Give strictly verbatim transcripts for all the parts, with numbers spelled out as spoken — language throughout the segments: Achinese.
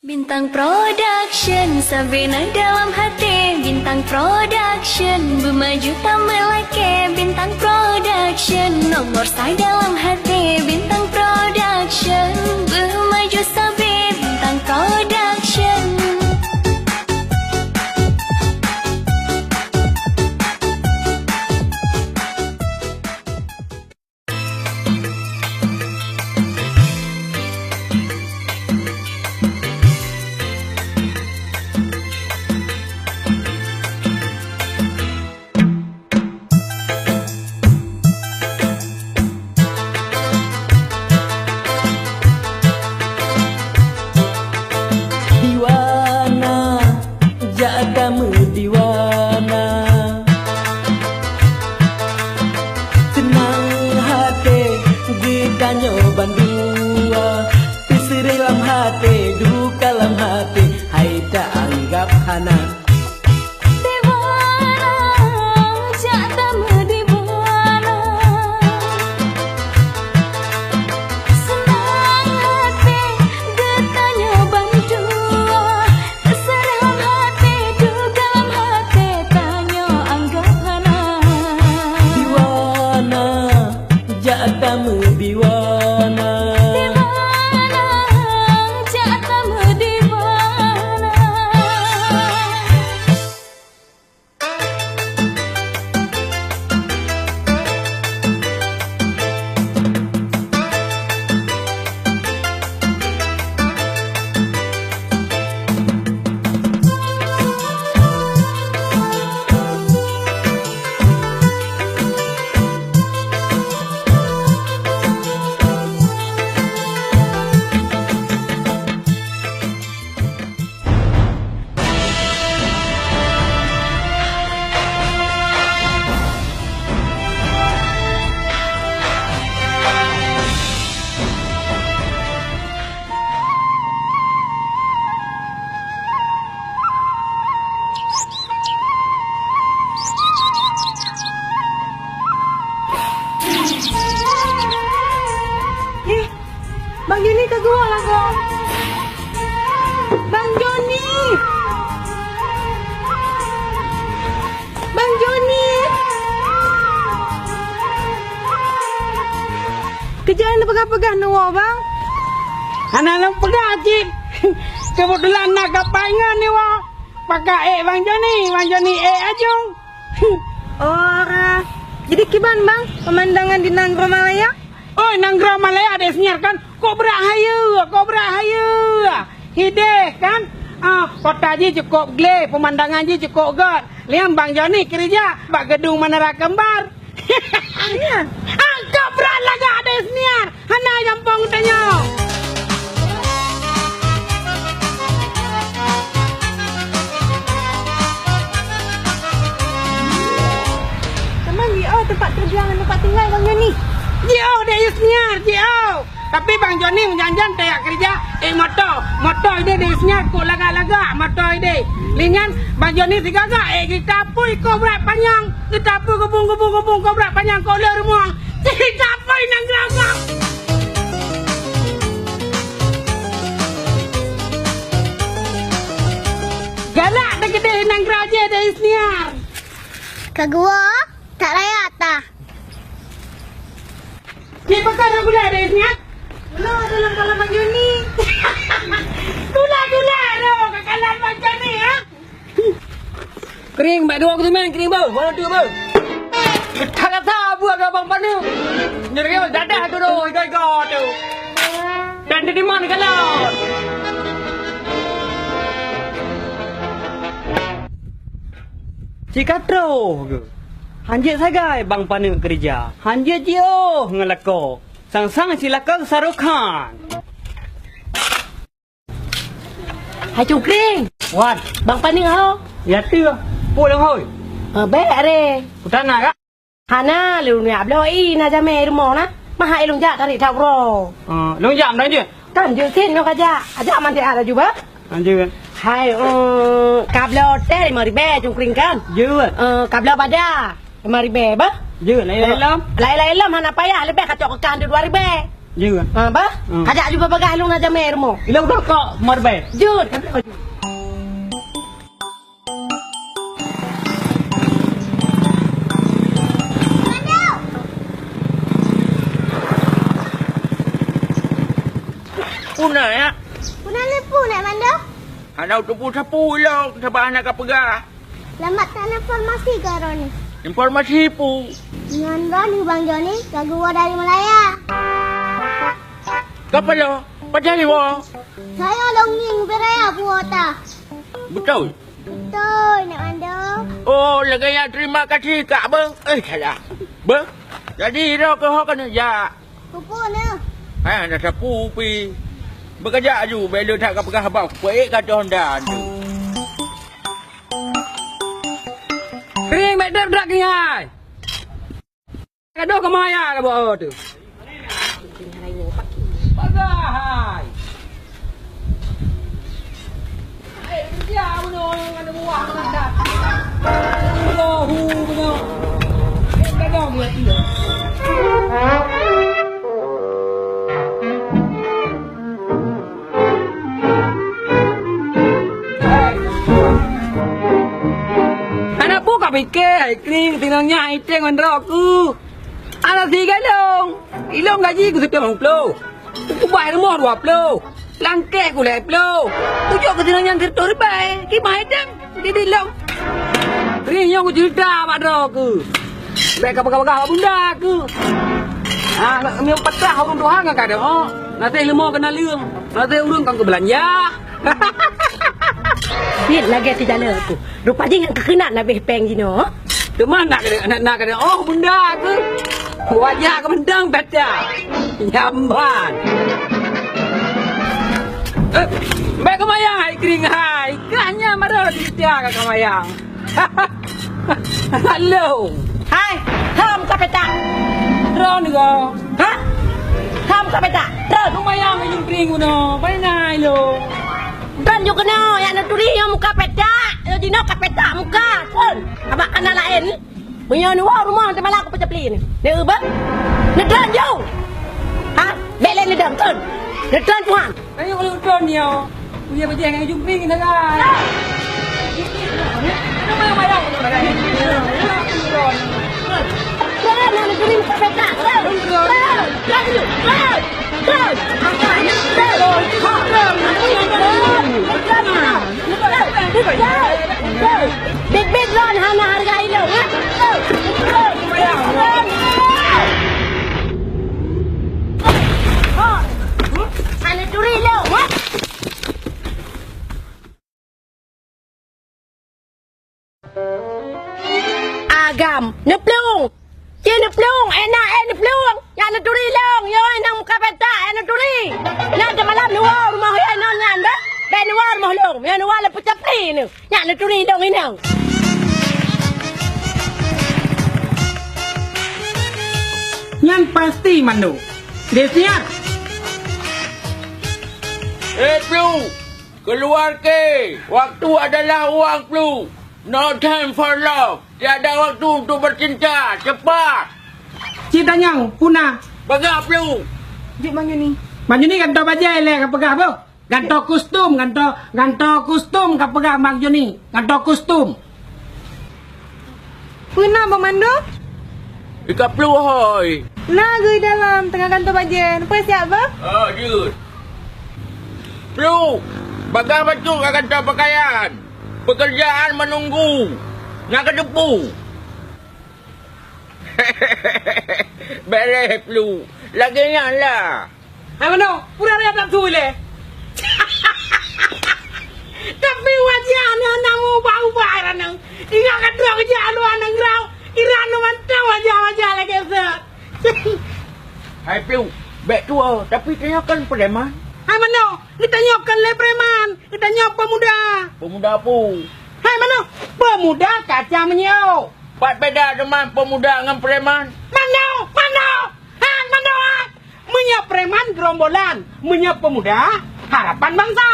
Bintang Production, sabe na dalam hati. Bintang Production, beumaju tameulakée. Bintang Production, nomor sa dalam hati. Bintang Production, beumaju sabe. Bintang Production. Diwana, jak tameudiwana. Seunang haté geutanyoe bandua, teuseureuh lam haté, duka lam haté, hai taanggab hana. Diwana, jak tameudiwana. Seunang haté geutanyoe bandua, teuseureuh lam haté, duka lam haté, tanyoe anggab hana. Diwana, jak tameudiwana. Diwana, jak tameudiwana. Eh, Bang Joni ka geuwoe lagoe. Bang Joni! Bang Joni! Keu jeuet neupeugah-peugah neuwoe, Bang? Hana lôn peugah cit. Keubeutulan na kapai ngon neuwoe. Pakak ék Bang Joni, Bang Joni ék Ajong. Oh, jadi kiban, Bang, peumandangan di Nanggroe Malaya? Oi, Nanggroe Malaya deh siniar kan, kobra hayeue, kobra hayeue. Hideh kan? Ah, kota jih cukôp glé, peumandangan jih cukôp göt. Liam Bang Joni keurija bak Geudong Menara Kembar. Iya. Ah, kobra lagak deh siniar. Hana gampông tanyoe. Teuma jiôh teumpat keureuja ngon teumpat tinggai Bang Joni. Jiôh deh Yusniar, jiôh. Tapi Bang Joni meujan-jan tajak keureuja, eh, moto. Moto ideh deh Yusniar kok lagak-lagak moto ideh. Linyan Bang Joni sigaga, eh, geutapui kobra panyang. Geutapui gubong-gubong-gubong kobra panyang kok le rumoh. Geutapui nanggroe. Galak deh keudeh nanggroe jih deh Yusniar. Ka geuwoe, tak layak tah. Cit pakon gula deh Yusniar? Lo dalam kalam Bang Joni. Gula-gula lo ka kalam Bang Joni, ha? Kring bak dua kutu men, kring beuh, mana tu beuh? Kata-kata buat abang paneuk. Nyerius dadah tu doh, iga-iga tu. Dan di mana kalau? Cika troh ke? Hanjeuet sagai bang paneuk keureuja. Hanjeuet jiôh ngon lakoe. Sang-sang si lakoe sarokan. Hai Cungkring. Wan. Bang paneuk ho? Ya tu. Pu lôn hôi. Ah, bèk are. Utana ka? Hana, lôn jak bloe ie na jamé rumoh na. Maha ilôn jak tarék that uroe. Ah, lôn jak meunan jeuet. Kan jeuet sit nyoe kajak. Ajak manti laju bah. Lanjut. Hai, eh, kabloe teh lima ribèe cungkring kan? Jeuet. Eh, kabloe bada lima ribèe bah. Jeuet, lain-lain lom. Lain-lain lom hana payah, leubeh kacok keu kah dua ribèe. Jeuet. Ha, bah? Hmm. Kajak juga bagah lôn na jamé rumoh. Ilong rokok lima ribèe. Jeuet. Puna ya? Puna leupeu nak mandum? Hana teupeu sapeue ilong, sabab hana ka peugah. Lambat tan informasi keu droeneuh. Informasi peue? Ngon droeneuh Bang Joni ka geuwoe dari Malaya. Kapalo, pajan iwoe? Saya lôn ngieng ubé raya puwoe ta. Beutôi? Beutôi, nak mandum. Oh, lagèe nyan terima kasih kak beuh. Eh, salah. Beuh? Jadi, droe keuh ho keuneuk jak? Peue-peue neuh? Eh, na sapeue pi. Beukajak aju, bèk lôn that ka peugah haba, peuék ka teuh honda tu. Kring bèk dap-dap kring hai. Gadoh keu maya ka bak tu. Bagah hai. Hai, kerja bunoe ngon buah mantap. Allahu bunoe. Gadoh buat dia. Hana peue ka pike, hai kring, sinong nyan hai teng ngon droe ku. Hana siga ilong. Ilong gaji ku siplôh limong plôh. Ku keubah rumoh dua plôh. Langkeh ku lhèe plôh. Kujok keu sinong nyan sireutôh ribèe. Kimah hai teng. Jadi lom. Kring nyoe kuceurita bak droe keuh. Bèk ka peugah-peugah bak bunda keuh. Ha, meunyoe patrah ureueng tuha ngon kadang, oh, na teuh leumo keu naleueng, na teuh ureueng kon keu beulanja. Biet lagèe si Jaleu tu. Rupa jih nyan keukeunat na beh pèng jinoe. Teuma nak keuneuk, nak, nak keuneuk, oh, bunda keuh. Wajah keuh mantong beda. Nyaman. Eh, bèk keumayang hai kring hai. Kah nyan baru cerita ka keumayang. Halo. Hai, ham ka petak. Droe nyoe. Ha? Ham ka petak. Droe. Keumayang ngon kring unoe. Pai na lo. Droe nyoe keunoe, nyang neuturi nyoe muka petak. Nyoe jinoe ka petak muka. Kon. Abak kana laén. Meunyoe neuwoe rumoh, teumalam kupeucapli nyoe. Neu beuh? Neutron jong. Ha? Bèk lé neudong, tron. Neutron Tuhan. Ayo, kalau neutron nyoe. Uye bajèe ngon jumpi ngon dagai. Tron, hana neuturi muka petak. Tron. Tron. Tron. Tron. Bit-bit lôn hana hareuga ilong, eh? Hana turi ilong, eh? Agam, neuplueng! Ci neuplueng, eh na, eh neuplueng! Nyang neuturi lôn, nyoe nyang muka petak, eh neuturi! Nyan teumalam neuwoe rumoh, eh, nyoe nyan, beh! Beh neuwoe rumoh lôn, nyoe neuwoe lôn peucapli nyoe! Nyang neuturi lôn inong! Nyan pasti mandum. Deh siap! Eh, Plu! Keuluar keu! Waktu adalah uang, Plu! No time for love! Tiada waktu untuk bercinta! Cepat! Ci tanyong, peue na? Bagah, Plu! Jeuet Bang Joni. Bang Joni gantoe bajèe lé ka peugah boh. Gantoe kostum, gantoe, gantoe kostum ka peugah Bang Joni. Gantoe kostum. Peue na Bang Mando? Ika Plu hôi. Na geuh dalam teungoh gantoe bajèe. Neupeu siap, Bang? Oh, jeuet. Plu, bagah bacut ka gantoe pakaian. Pekerjaan menunggu. Na kateupeue. Bèk lé Plu. Lagèe nyan lah. Hai manoe, peue raya that su ilèe? Tapi wajah nyoe na meuubah-ubah droeneuh. Ingat ka trok jak luwa nanggroe, iran mantong wajah-wajah lagèe seuh. Hai Plu, bèk tuwoe, tapi tanyoe kon preman. Hai manoe, geutanyoe kon lé preman, geutanyoe pemuda. Pemuda peue? Hai manoe, pemuda kacang meunyiok. Pat beda teuma pemuda ngon preman? Manoe, manoe, hai manoe, hai. Meunyoe preman gerombolan, meunyoe pemuda harapan bansa.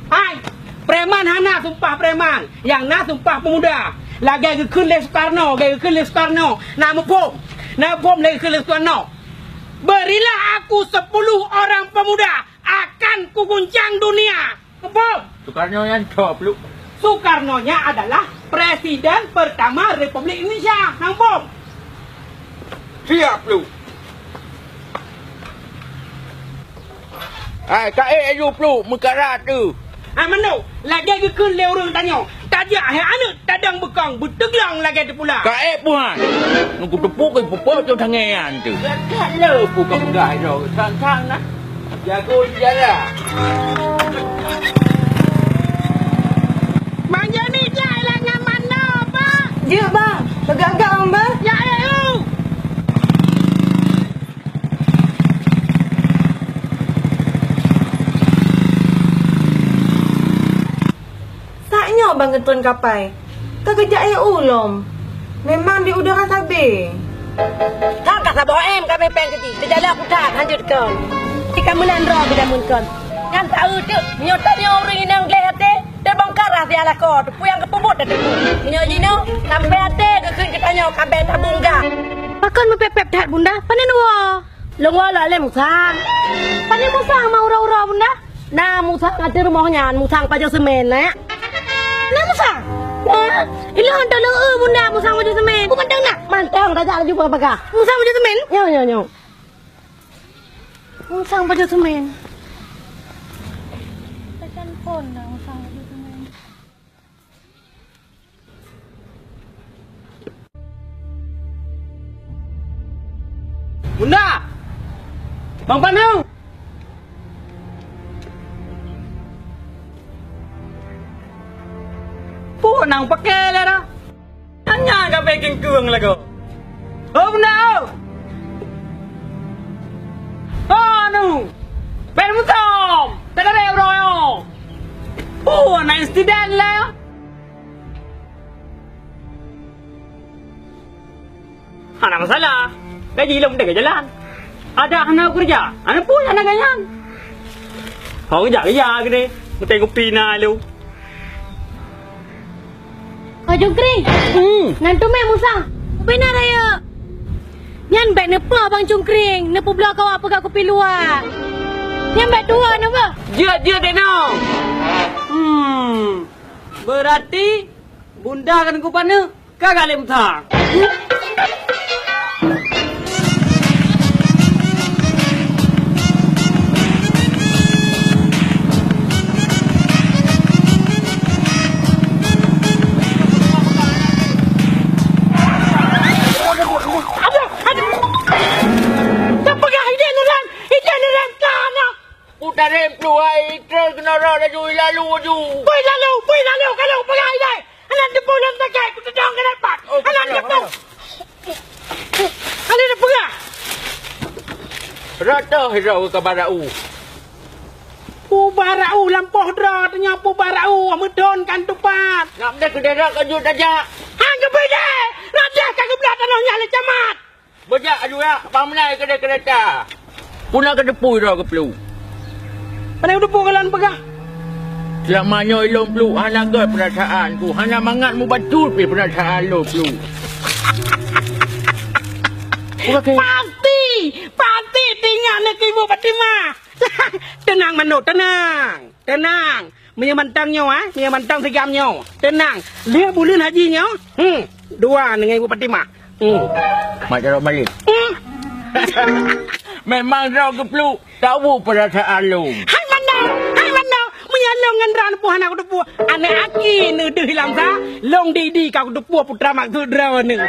Hai, preman hana sumpah preman, nyang na sumpah pemuda. Lagèe geukheun lé Soekarno, lagèe geukheun lé Soekarno. Na muphom, na muphom lagèe geukheun lé Soekarno. Berilah aku sepuluh orang pemuda, akan kuguncang dunia. Muphom? Soekarno nyan soe, Pluek? Soekarno nyan adalah Presiden pertama Republik Indonesia. Na muphom? Siap, Pluek. Hai, ka ék aju, Pluek, meukarat teuh. Hai, meunoe, lagèe geukheun lé ureueng tanyoe, tajak hai aneuk tadong beukong, beuteuglong lagèe teupula. Ka ék peue han? Nungku teupuk keu pupuk tu tangai nyan teuh. Ka le peue ka peugah droe, sang-sang na. Jago sejarah. Bang Joni, jak ilang ngon manoe, Bang. Jeuet, Bang. Peugah-gah, Bang. Jak, eh, u. Saát nyoe ban geutreun kapai, ka geujak ék u lom. Memang di udara sabe. Ka, ka saboh em ka mé péng keu jih, teujalak putat hanjeuet kon. Ci ka meunan droe geudameun kon. Nyan taeu teuk, meunyoe tanyoe ureueng inong gleh até, teubongkar rahsia lakoe, teupeu nyang geupeubuet ateueh. Meunyoe jinoe, sampoe até geukheun geutanyoe ka bèe tabong gah. Pakon meupéb-péb that, Bunda? Pane neuwoe? Lôn woe lom lé Musang. Pane Musang ma uroe-uroe, Bunda? Na Musang ateueh rumoh nyan, Musang pajoh seumén, nak. Na Musang? Na. Ilôn tolong eu Bunda Musang pajoh seumén. Peue mantong na? Mantong, tajak laju peugah-peugah. Musang pajoh seumén? Nyoe, nyoe, nyoe. Musang pajoh seumén. Tajan phon na Musang pajoh seumén. Bunda! Bang Panu! Peue nyang pake lé dah? Nyan ka pike keueng lagoe. Oh, Bunda, oh! Oh, anu! Pen mutom! Teuka deh uroe nyoe! Peue na insiden lé? Hana masalah. Gaji lom deh jalan. Ada hana kerja. Hana pun hana gayan. Hong jak ya gede. Muteng kupi na lu. Bang Cungkring. Hmm. Nan tu meh Musang. Bina raya. Nyan bèk neupeue Bang Cungkring, neupeubloe kawa peugah kupi luwa. Nyan bèk tuwo neuba. Jeuet, jeuet deh nong. Hmm. Berarti Bunda kan ku paneuk ka galem thang. Aduh, aduh. Tapeugah ideh nurang, ideh nurang tanah. Putarém pluhai trön keunoe laju ilalu laju. Pui lalu, pui lalu, kalau peugah idai. Hana teupeu lôn sagai, kuteudong keunan pat. Oh, hana teupeu. Hana teupeu. Rata hidro ke barau. Pu barau lampôh droe teunyang pu barau meudon kan tupat. Nak deh keudeh rot laju tajak. Hang keubeude. Rot deh ka geublah tanoh nyan lé camat. Beujak aju jak, bang meunai keudeh keureta. Puna keudeupu droe geuplu. Pane udeupu keu lôn peugah? Seulama nyoe ilôn plu hana gèt peurasaan ku, hana mangat mubacut pih peurasaan lôn plu. Pasti, pasti tinggai neu keu Ibu Fatimah. Teunang manoe, teunang, teunang. Meunyoe mantong nyoe, eh, meunyoe mantong sigam nyoe, teunang. Lheueh buleuen haji nyoe, hmm, dua ngon Ibu Fatimah. Hmm. Mat jaroe balik. Hmm. Memang droe geupluek, tahu peurasaan lôn. Hai manoe, hai manoe, meunyoe lôn ngon droe neupeu hana kuteupeu, aneuk aki neudeuh hilang sa, lôn di-di ka kuteupeu putra maksud droe neu.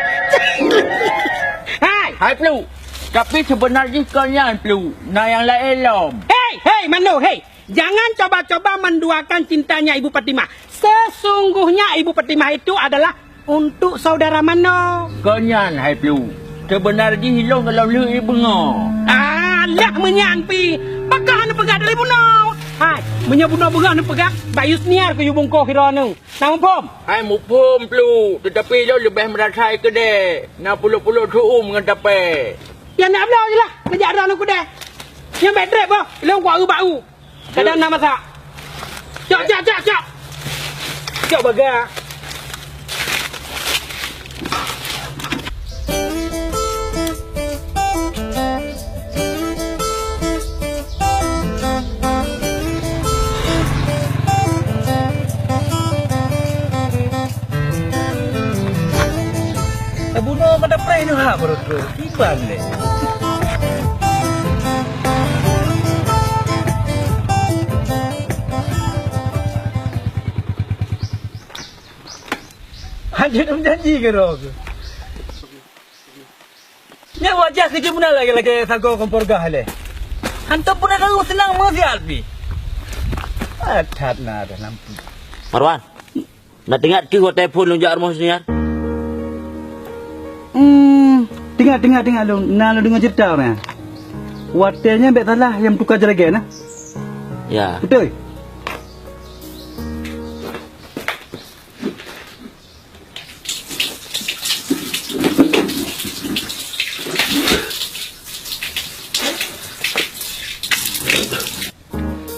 Hai. Hai pluek, tapi seubeuna jih kon nyan pluek, na nyang laén lom. Hei, hei, manoe, hei. Jangan coba-coba menduakan cintanya Ibu Fatimah. Sesungguhnya Ibu Fatimah itu adalah untuk saudara manoe. Kon nyan hai pluek. Seubeuna jih ilôn golom lheueh ibeungoh. Alah meunyan pih. Pakon hana peugah dari bunoe? Hai, meunyoe bunoe beungoh neupeugah, bak Yusniar keu yue bungkôh sidroe neu. Na muphom? Hai muphom pluek, teutapi lôn leubeh meurasai keudeh. Na pulôk-pulôk su'um ngon tapè. Ya nak bloe jih lah, neujak droe neu keudeh. Nyan bèk trép boh, ilôn kuat u bak u. Kadang na masak. Cok, cok, cok, cok. Cok baga. Tabunoe mata preh nyoe ha, baroe keu. Kiban lé. Hanjeuet meujanji keudroe keu. Nyan wajah keu jeuet meunan lagèe-lagèe sagoe kompor gah lé. Hantom peureulèe seunang meusiat pih. Ah, that na dah lampu. Marwan, na teuingat keuh watèe phôn lôn jak rumoh Suniar? Hmm, teuingat, teuingat, teuingat lôn. Na lôn deungö ceurita nyan. Watèe nyan bèk salah nyang meutuka jeureugèe na. Ya. Beutôi.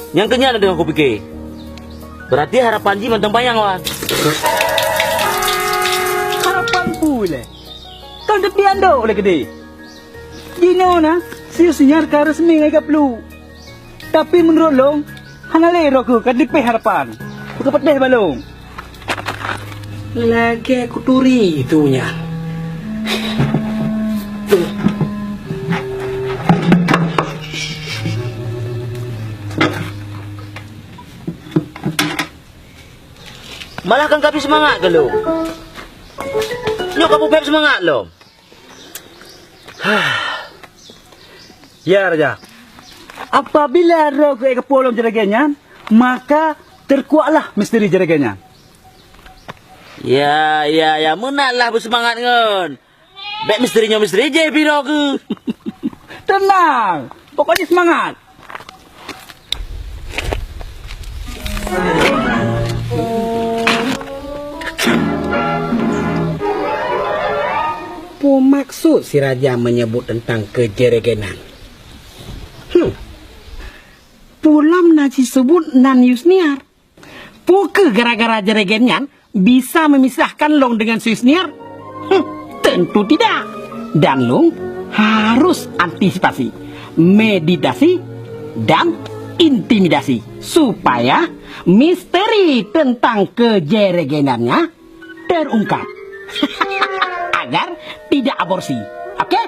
Nyang keu nyan na deungon kupike. Beurati harapan jih mantong panyang, Wan. Harapan peue lé? Kan teupian dok lé keudeh. Jinoe na, si Suniar ka resmi ngon Ika Pelu. Tapi meunurot lôn, hana lé droe keuh ka leupah harapan. Keupeudeh bak lôn. Lagèe kuturi su nyan. Malah kan ka bri seumangat keu lôn. Nyoe ka peubèb seumangat lom. Ya, Raja. Apabila droe keuh ka polom jeureugèe nyan, maka teukuatlah misteri jeureugèe nyan. Ya, ya, ya, meunatlah beuseumangat ngon. Bèk misteri nyoe misteri jih pih droe keuh. Teunang, pokok jih seumangat. Peue maksud si raja meunyeubut teuntang keu jeureugèe nyan? Hmm. Peue lom na jiseubut nan Yusniar? Peu kheueh gara-gara jeureugèe nyan bisa memisahkan lôn deungon Swisniar? Huh, tentu tidak. Dan lôn harus antisipasi, meditasi, dan intimidasi supaya misteri teuntang keu jeureugèe nyan terungkap. Agar tidak aborsi. Oke?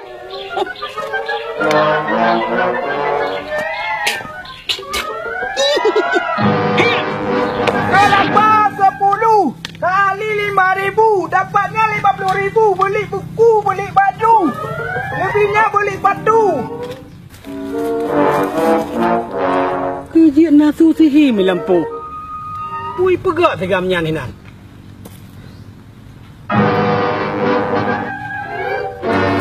Kelapa sepuluh kali lima ribu, dapatnya lima puluh ribu, beli buku, beli baju, lebihnya beli batu. Keu jeuet na su sihi meulampu. Pui peugah sigam nyan hinan.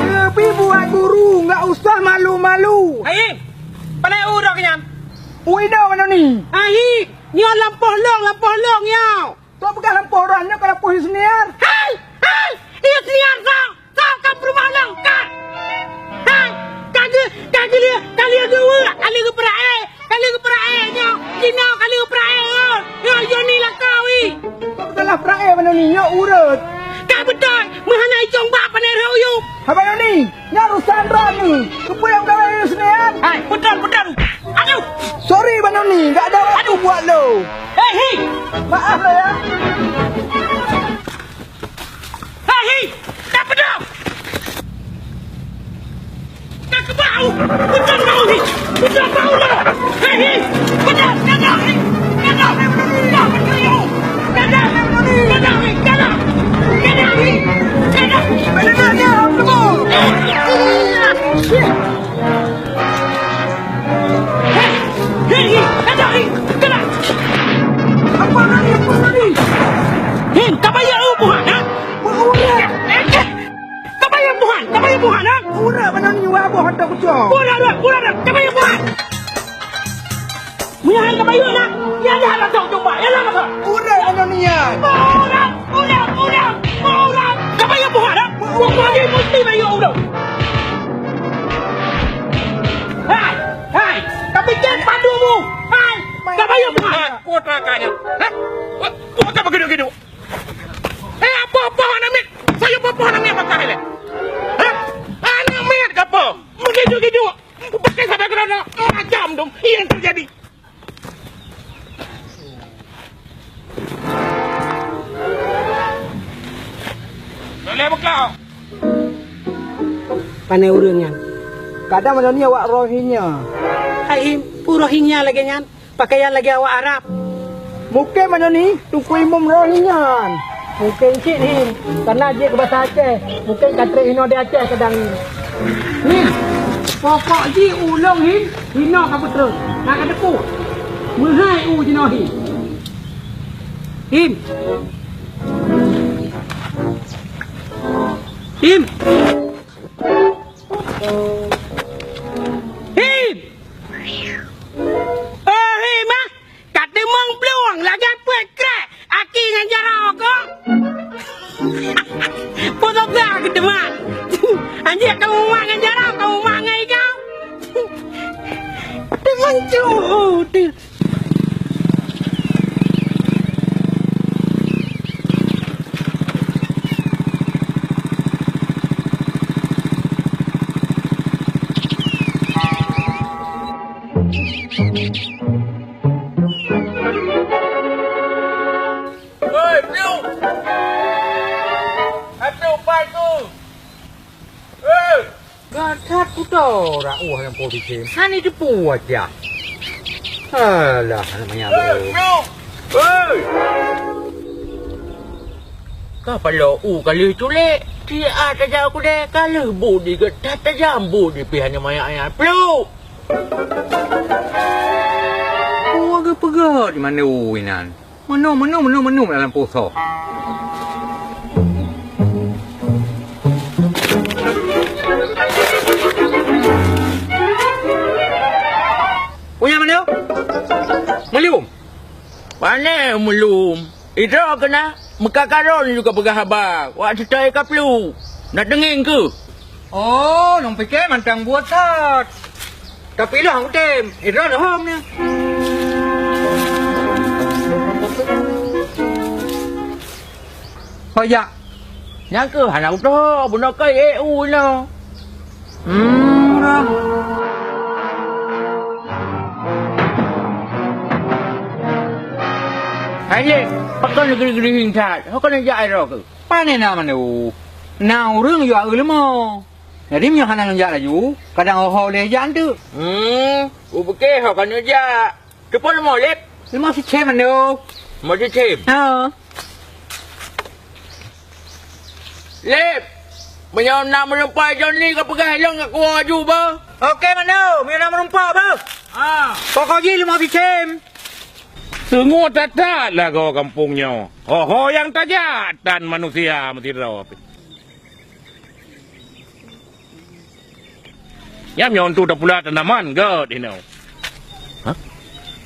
Leubeh buat guru, enggak usah malu-malu. Hai, pane uroe nyan? Ui do manoe ni. Hai, nyoe lampôh lôn, lampôh lôn nyoe. Tok peugah lampôh uroe nyoe ka lampôh Yusniar. Hai, hai, Yusniar soe? Soe ka peurumoh lôn ka? Hai, ka geu-, ka geulieh, ka lieh geuweuek, ka lieh geupeurae. Ka lheueh geupeurae nyoe, jinoe ka lheueh geupeurae, oh. Nyoe Yoni lakoe. Kok salah peurae manoe ni, nyoe ureueng. Ka beutôi, meuhana icong bak pane rhot uyueb. Haba Yoni, nyoe urusan droeneuh. Keupeue nyang gawé Yusnian? Hai, beutôi, beutôi. Aduh. Sorry manoe ni, enggak ada waktu buat lo. Hei, hi. Maaf lo ya. Hei, hi. Dah pedas! Ka keubau! Pedas bau ni! Pedas bau dah! Hei, hi! Pedas! Pedas! Pedas! Pedas! Pedas! Pedas! Pedas! Hei, hei, hei, hei, hei, hei. Apa lagi, apa lagi? Hei, ka bayeue buhan, ha? Buhan. Ka bayeue buhan, ka bayeue buhan, ha? Ureueng mana ni wa boh hantom kucok. Ureueng, ureueng, ureueng, ka bayeue buhan. Meunyo han ka bayeue na, ya dah lah sok jumpa, ya lah lah sok. Ureueng mana ni ya? Ureueng, ureueng, ureueng, ureueng. Ka bayeue buhan, ha? Buhan lagi mesti bayeue ureueng. Hai, hai. Oh, teuraka nyan. Hah? Wah, wah, ka meugiduek-giduek. Eh, apa-apa aneuk miet? Sayue apa-apa aneuk miet makai lé? Hah? Aneuk miet ka apa? Meugiduek-giduek. Pakai sabé keudroe, macam dong. Iya yang terjadi. Boleh buka. Pane ureueng nyan? Kadang manoe ni awak Rohingya. Hai, peue Rohingya lagèe nyan? Pakaian lagèe awak Arab. Mungken manoe ni Teungku Imum Rohingya. Mungken cit, Him, karena jih keu basa Aceh. Mungken ka trép inoe di Aceh kadang ni. Him, pokok jih ulôn, Him, hinoe ka peutrön. Na kateupeue? Meuhai u jinoe, Him. Him. Him. Him. Oh, Him, ah. Ka teumong plueng lagèe peuet krek aki ngon jaroe kah? Peue teuka keu teuma? Anjing kamu mak ngon jaroe, kamu mak ngon ikau. Teumong cu. Hei, Piu! Hai, Piu, pai ku! Hei! Gata kuto raoh nyang po bicém. Hani depu aja. Alah, anak manyang. Hei, Piu! Hei! Ka paloe u ka lheueh culek. Siat tajak u keudè ka lheueh bu di geuh that tajam bu di pih hana manyang-manyang. Piu! Peue geupeugah di mana inan? Meunoe, meunoe, meunoe, meunoe dalam posoe. Punya mana? Meulum. Pane meulum. Idroe keunan, meukakarôn juga peugah haba. Wak sitôi kaplu. Na teungieng keuh. Oh, lôn pike mantong buet that. Tapi lôn kutem, idroe lôn hom nyoe. Ho jak. Nyang keuh hana utôh, bunoe keuh E U inoe. Hmm, roh. Hai lé, pakon geuring-geuring that. Ho keuneuk jak idroe keuh? Pane na manoe? Na ureueng yue eu leumo. Jadi meunyoe hana neujak laju, kadang ho-ho lé jak eunteuk. Hmm, upike ho ka neujak. Teupeue leumo, Lép? Leumo sicém manoe. Leumo sicém? Ha. Lép, meunyoe na meureumpok Johnny ka peugah lôn ka kuwoe aju beuh. Oke manoe, meunyoe na meureumpok beuh. Ah. Pokok jih leumo sicém. Seungoh that-that lagoe gampông nyoe. Ho-ho nyang tajak tan manusia meusidroe pih. Nyan meunyoe untuk tapula tanaman gèt inoe. Hah?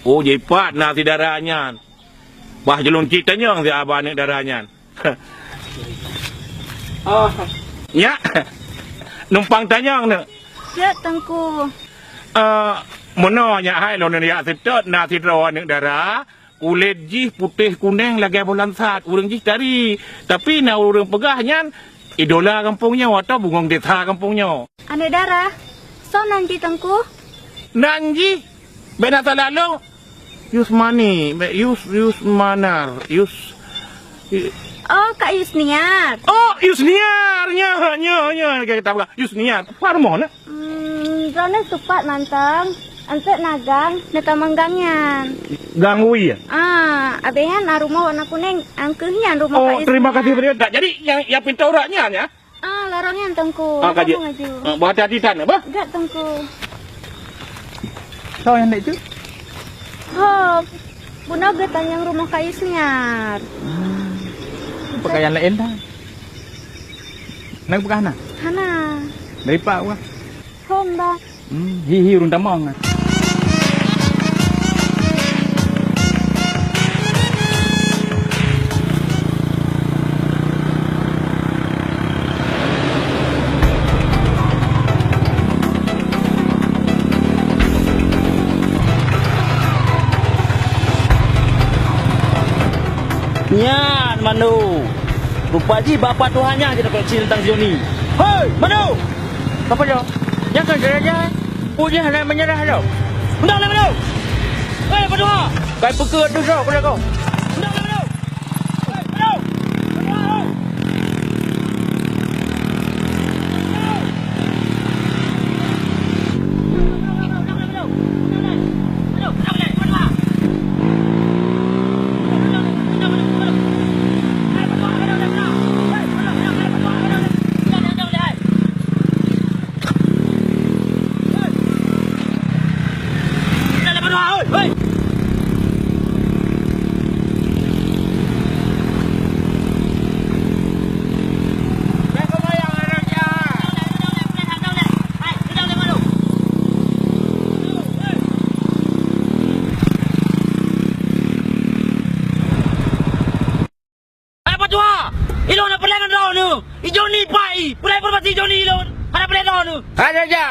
Oh, jipat na sidara nyan. Bah jilôn cit tanyong si aba aneuk dara nyan. Oh. Nyak. Numpang tanyong neuk. Gèt, Teungku. Eh, meunoe nyak hai lôn jak seutôt na sidroe aneuk dara. Kulét jih putéh kunéng lagèe boh lansat, ureueng jih tari. Tapi na ureueng peugah nyan idola gampông nyoe atawa bungöng desa gampông nyoe. Aneuk dara, soe nan jih Teungku? Nan jih, bèk na salah lôn. Yusmani, bèk Yus, Yusmanar, Yus, Yu- Oh, Kak Yusniar. Oh, Yusniar, nyoe, nyoe, nyoe, lagèe gata peugah. Yusniar, pat rumoh na? Hmm, droeneuh teupat mantong. Eunteuk na gang, neutamong gang nyan. Gang Wi, ya? Ah, abéh nyan na rumoh warna kunéng, angkeuh nyan rumoh Kak Yusniar. Oh, terima kasih banyak. Jadi, nyang, nyang pintoe urat nyan, ya? Ah, lorong nyan, Teungku. Ah, ka jeuet. Laju. Ah, bah hati-hati tan, bah. Gèt, Teungku. Soe nyang dek tu? Ho, bunoe geutanyong rumoh Kak Yusniar. Hmm. Pakaian laén dah. Nak peugah na? Hana. Dari pak wah. Hom dah. Hmm, hi hi ureueng tamong. Nyan Mando. Rupa jih bak Pak Tuha nyan jinoe keucil tang Joni. Hei, Mando! Apa dia? Jangan saja. Punya hana menyerah lo. Undang lah, Mando! Hei, Pak Tuha! Kai peukeuet tu sok kau. Undang lah, Mando! Hei, Mando! Pak Tuha, hei! Hai Pak Tuha, ilôn na peureulèe ngon droeneuh. I Joni pai, peureulèe informasi Joni ilôn. Hana peureulèe droeneuh. Hai raja,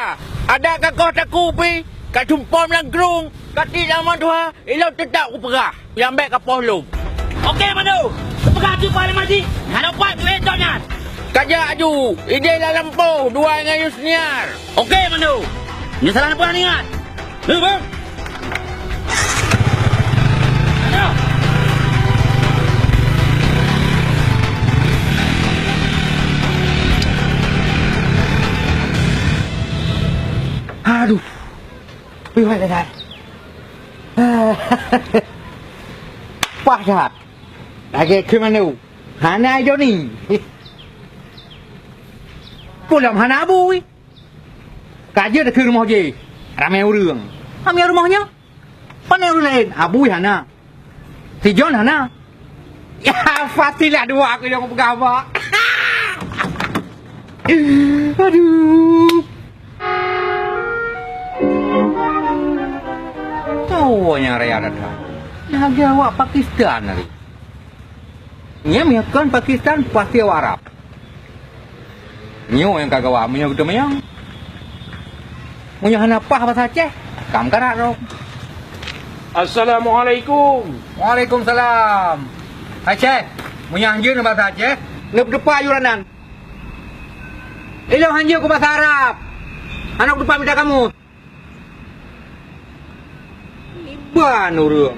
adak ka koh takue pih, ka tumpom lam krueng, ka tiek lam Tuha, ilôn teutap kupeugah. Nyang bèk ka poh lom. Oke, Mando. Kupeugah keu Pak Limajik, hana upat duek cok nyan. Ka jak aju, idéh lam lampôh, dua ngon Yusniar. Oke, Mando. Nyoe salah peue ingat. Hei, bang. Aduh. Piwai dah. Pah that. Lagèe keu manu. Hana Joni. Pulang hana bui. Ka jeuet keu rumoh jih. Ramé ureueng. Ramé rumoh nyoe. Pane ureueng laén? Abui hana. Si Jon hana. Ya, pastilah dua aku nyang peugah bak. Aduh. Tahu nyang raya datang. Lagi awak Pakistan hari. Nyan meunyoe kon Pakistan, pasti awak Arab. Nyoe nyang ka gawat meunyoe geuteumanyong. Meunyoe hana paih basa Aceh, kam karat rhom. Assalamualaikum. Waalaikumsalam. Hai Syekh, meunyoe hanjeuet basa Aceh, neupeuteupat yue ranan. Ilôn hanjeuet keu basa Arab. Hana kuteupah mita kamus. Iban ureueng.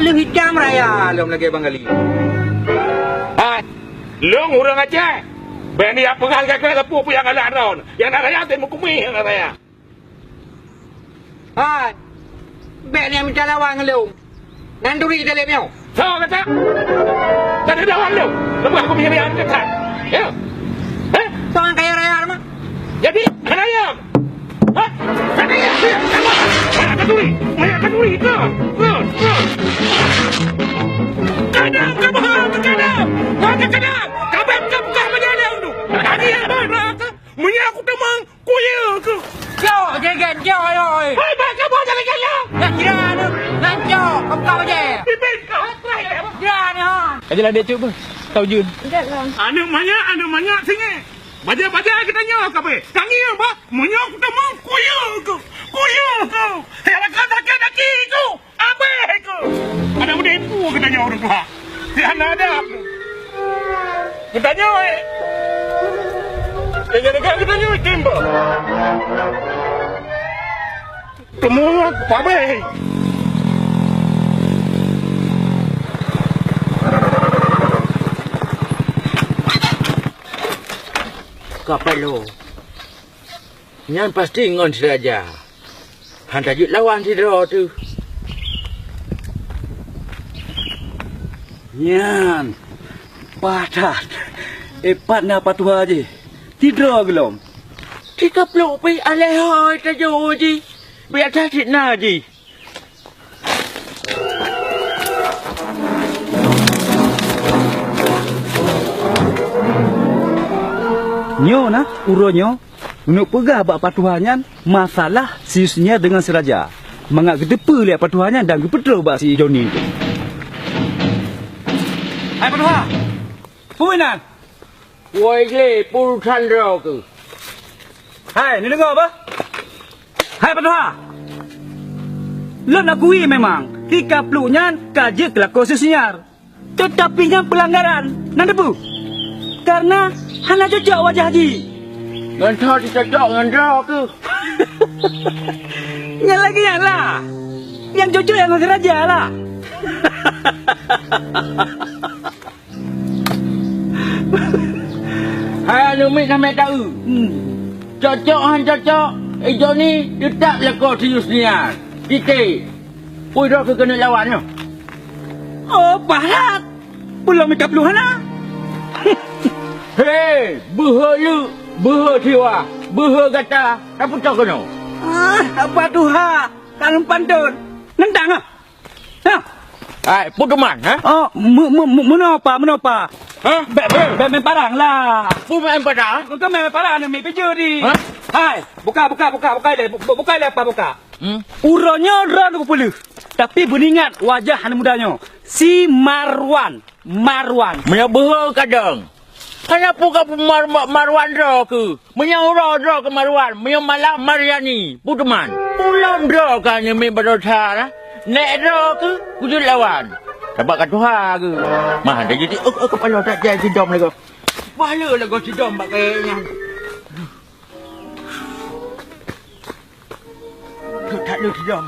Lheueh itam raya lom lagèe Bang Gali. Hai, lôn ureueng Aceh. Bèk neujak peugah lagèe-lagèe peue-peue nyang galak droe. Nyang na raya teuh meukumeh nyang na raya. Hai, bèk neujak mita lawan ngon lôn. Nan turi taleb nyoe. Soe gata? Gata dawan lôn. Leubeh aku miyueb-miyueb gata. Ya. Hah? Soe nyang kaya raya teuma? Jadi, hana ya? Hah? Hana ya? Hana kanduri. Hana kanduri. Ka. Ka. Ka. Kadang ka bah, kadang. Ka, ka, kadang. Ka bèk ka buka bajèe lôn tu. Tadi ya, bah, ka. Meunyoe aku tamong, kuyue keuh. Cok, gèt-gèt, cok, ayo, oi. Hai, bèk kamoe jalan-jalan. Dah kira ni, nan cok, kau buka bajèe. Bibit kau, hai, terakhir. Kira ni, ha. Ajalah dek cuk, beuh. Tau jun. Aneuk manyak, aneuk manyak singèt. Bajèe-bajèe geutanyoe kabeh. Tangieng bah, meunyoe kutamong kuyue keuh. Kuyue keuh. Hai, alah kau sakét hati keuh. Abéh keuh. Adak meutipu geutanyoe ureueng tuha. Hana adab. Geutanyoe, eh. Nyang jadi geutanyoe timbul. Teuma pabéh. Kapalo. Nyan pasti ngon si raja. Han tajeuet lawan sidroe teuh. Nyan, patat. Eh, pat na patuha jih. Sidroe geulom. Tika pluek pih alèh hôi tajoe jih. Biasa cit na jih. Nyoe na, uroe nyoe, neupeugah bak patuha nyan masalah si Yusniar deungon si raja, mangat geuteupeue lé patuha nyan dan geupeutroh bak si Joni. Hai patuha! Peue nan? Woi lé, peue urusan droe keuh? Hai, neudeungoe bah? Hai patuha! Lôn akui memang, tika pluek nyan ka jeuet keu lakoe si Yusniar. Teutapi nyan peulanggaran, na teupeue? Kareuna hana cocok wajah jih. Ngon tho cocok ngon droe keuh. Nyan lagèe nyan lah. Nyang cocok nyang ngon raja lah. Hai aneuk miet, na mita eu. Hmm. Cocok han cocok, i Joni teutap lakoe si Yusniar. Titik. Peue droe keuh keuneuk lawan nyoe? Oh, pahat. Peue lom mita pluh hana? He, beuhe leuk, beuhe siwa, beuhe gata, tapeutoh keunoe. Ah, apa tuha, kalon pantôn. Nentang ah. Ha? Hai, peue keuman, ha? Oh, me-, me-, me-, meunoe pa, meunoe pa. Ha? Bèk, bèk, bèk main parang lah. Peue main parang? Bukan main parang, aneuk miet pijeu di. Ha? Hai, buka, buka, buka, buka ilèe, bu-, bu-, buka ilèe apa buka? Hmm? Uroe nyoe droeneuh kupeuleueh, tapi beuingat wajah aneuk muda nyoe, si Marwan, Marwan. Meunyoe beuhe kadang, hana peue ka Mar-, Mar-, Marwan droe keuh. Meunyoe uroe droe keuh Marwan, meunyoe malam Maryani, peue teuma. Peue lom droe keuh aneuk miet baroesa, nèk droe keuh kujeuet lawan. Sabab ka tuha keuh. Mah, dah jadi, oh, oh, kepala tak jadi sidom lagoe. Pala lagoe sidom bak kayèe nyan. Duek that lôn sidom.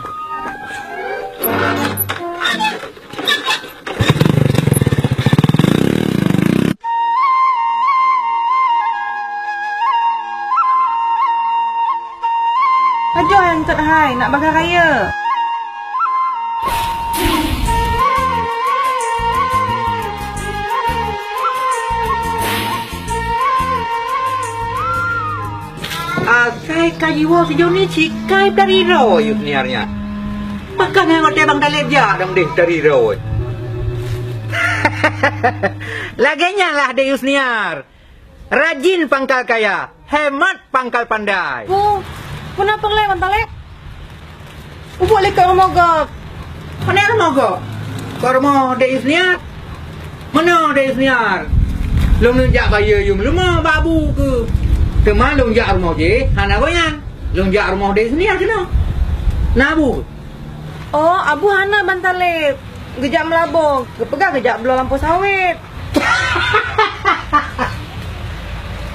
Pajoh nyang eungkôt hai, nak bagah rayeuk. Asai ka jiwoe si Joni sikai tari droe Yusniar nyan. Pakon nyang watèe Bang Taleb jak dong deh tari droe. Lagèe nyan lah deh Yusniar. Rajin pangkal kaya, hemat pangkal pandai. Pu, peue na peureulee Bang Taleb? Ubuek lé keu rumoh gob. Pane rumoh gob? Keu rumoh Dek Yusniar. Meunoe Dek Yusniar. Lôn neuk jak bayeue yuem leumah bak Abu keuh. Teuma lôn jak rumoh jih hana gobnyan. Lôn jak rumoh Dek Yusniar keunoe. Na Abu keuh? Oh, Abu hana Bang Taleb. Geujak meulaboh, geupeugah geujak bloe lampôh sawét.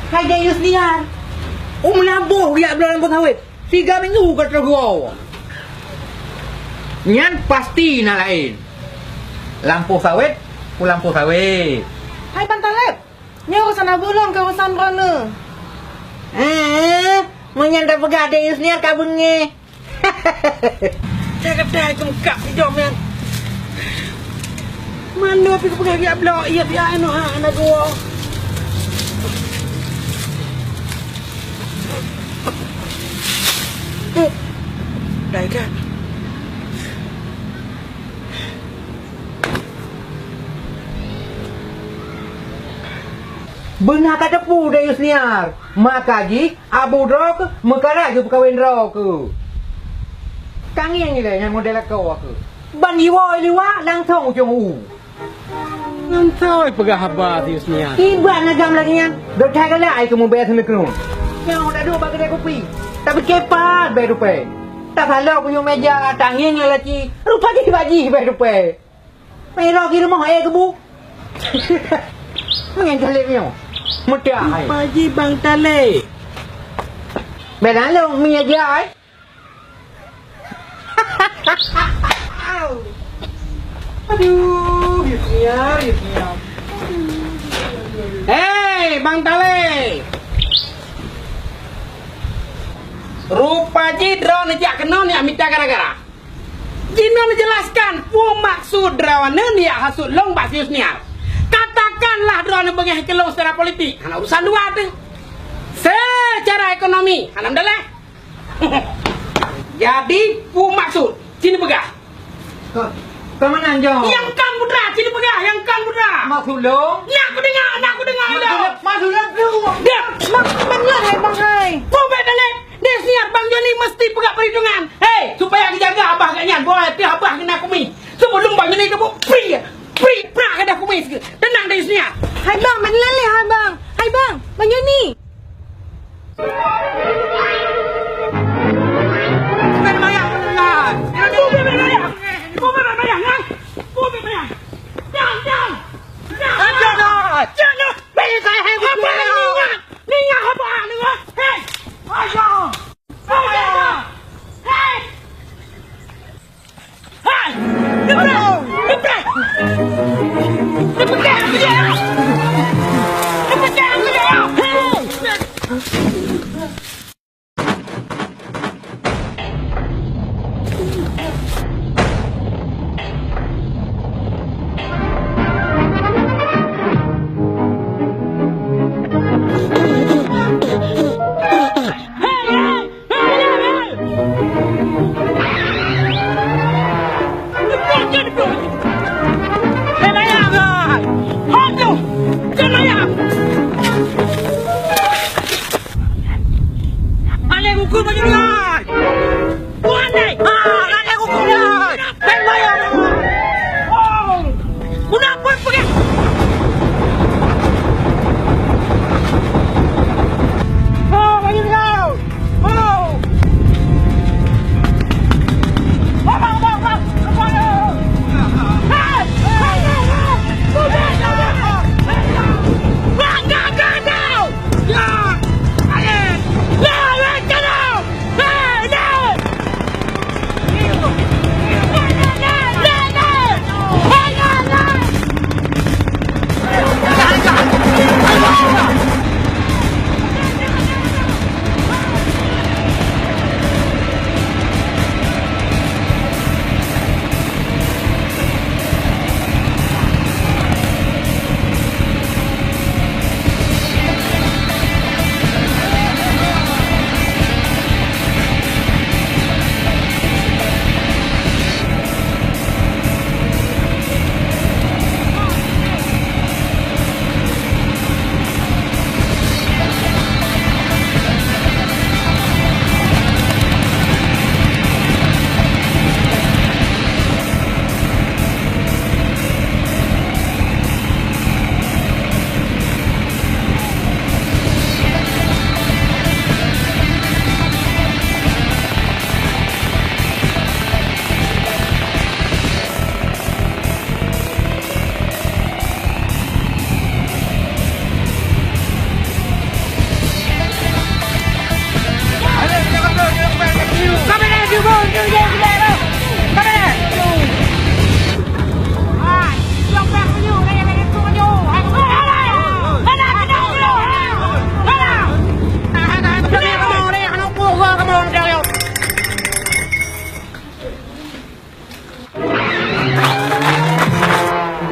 Hai Dek Yusniar. Oh, meulaboh geujak bloe lampôh sawét. Tiga minggu ka troh geuwoe. Nyan pasti na laén. Lampôh sawét, peue lampôh sawét. Hai Bang Taleb, nyoe urusan Abu lom keu urusan droeneuh. Eh, meunyan tapeugah Dek Yusniar ka beungéh. Cak gata keumukak sidom nyan. Mandum pih kupeugah geujak bloe ié piah inoe ha hana geuwoe. Huh. Dai kan. Beuna ka teupeue Dek Yusniar, maka jih Abu droe keuh meukarat geupeukawen droe keuh. Tangieng ilèe nyan model lakoe keuh. Ban jiwoe liwat langsong ujong u. Ngon soe peugah haba si Yusniar? Iban agam lagèe nyan, dok that galak ai keumeubèe seuneukreun. Nyoe taduek bak keudè kupi, tapike pat bèe rupèe. Tasalok buyong mèja, tangieng lam laci, rupa jih bak jih bèe rupèe. Meurok di rumoh, eh, keubu. Meungen Taleb nyoe. Meudah, hai. Rupa jih Bang Taleb. Bèk lalong mi aja, eh. Aduh, Yusniar, Yusniar. Hei, Bang Taleb. Rupa jih droeneuh jak keunoe nyak mita gara-gara. Jinoe neujelaskan peue maksud droeneuh nyak hasut lôn bak si Yusniar. Katakanlah droeneuh beungéh keu lôn secara politik, hana urusan luwa teuh. Secara ekonomi, hana meudaléh. Jadi, peue maksud? Ci neupeugah. Ka, ka meunan, Jong? Nyang kon putra, ci neupeugah, nyang kon putra. Maksud lôn? Nyak kudeungoe, nyak kudeungoe, Jong. Maksud lôn, maksud lôn, Jong. Diam. Bang, bang, hai, bang, hai. Peue bèk dalek? Deh, siap Bang Joni meusti peugah peuhitungan. Hei, supaya geujaga abah geuh nyan, boh ateueh abah keunan kumis. Sibeulom Bang Joni geubôk pri, pri, prak keunan kumis geuh. Teunang deh, siap. Hai bang, bèk lé, hai bang. Hai bang, Bang Joni. Bukan mayang, bukan. Bukan mayang, bukan mayang. Bukan mayang. Jangan, jangan. Aneh huköm meunyoe nyan! Bukan deh! Ah, aneh huköm nyan! Pen bayar! Oh! Guna pun pergi! Oh, meunyoe nyan! Oh! Bang, bang, bang, bang! Hei! Hei, hei, hei! Bukan! Bukan! Bukan!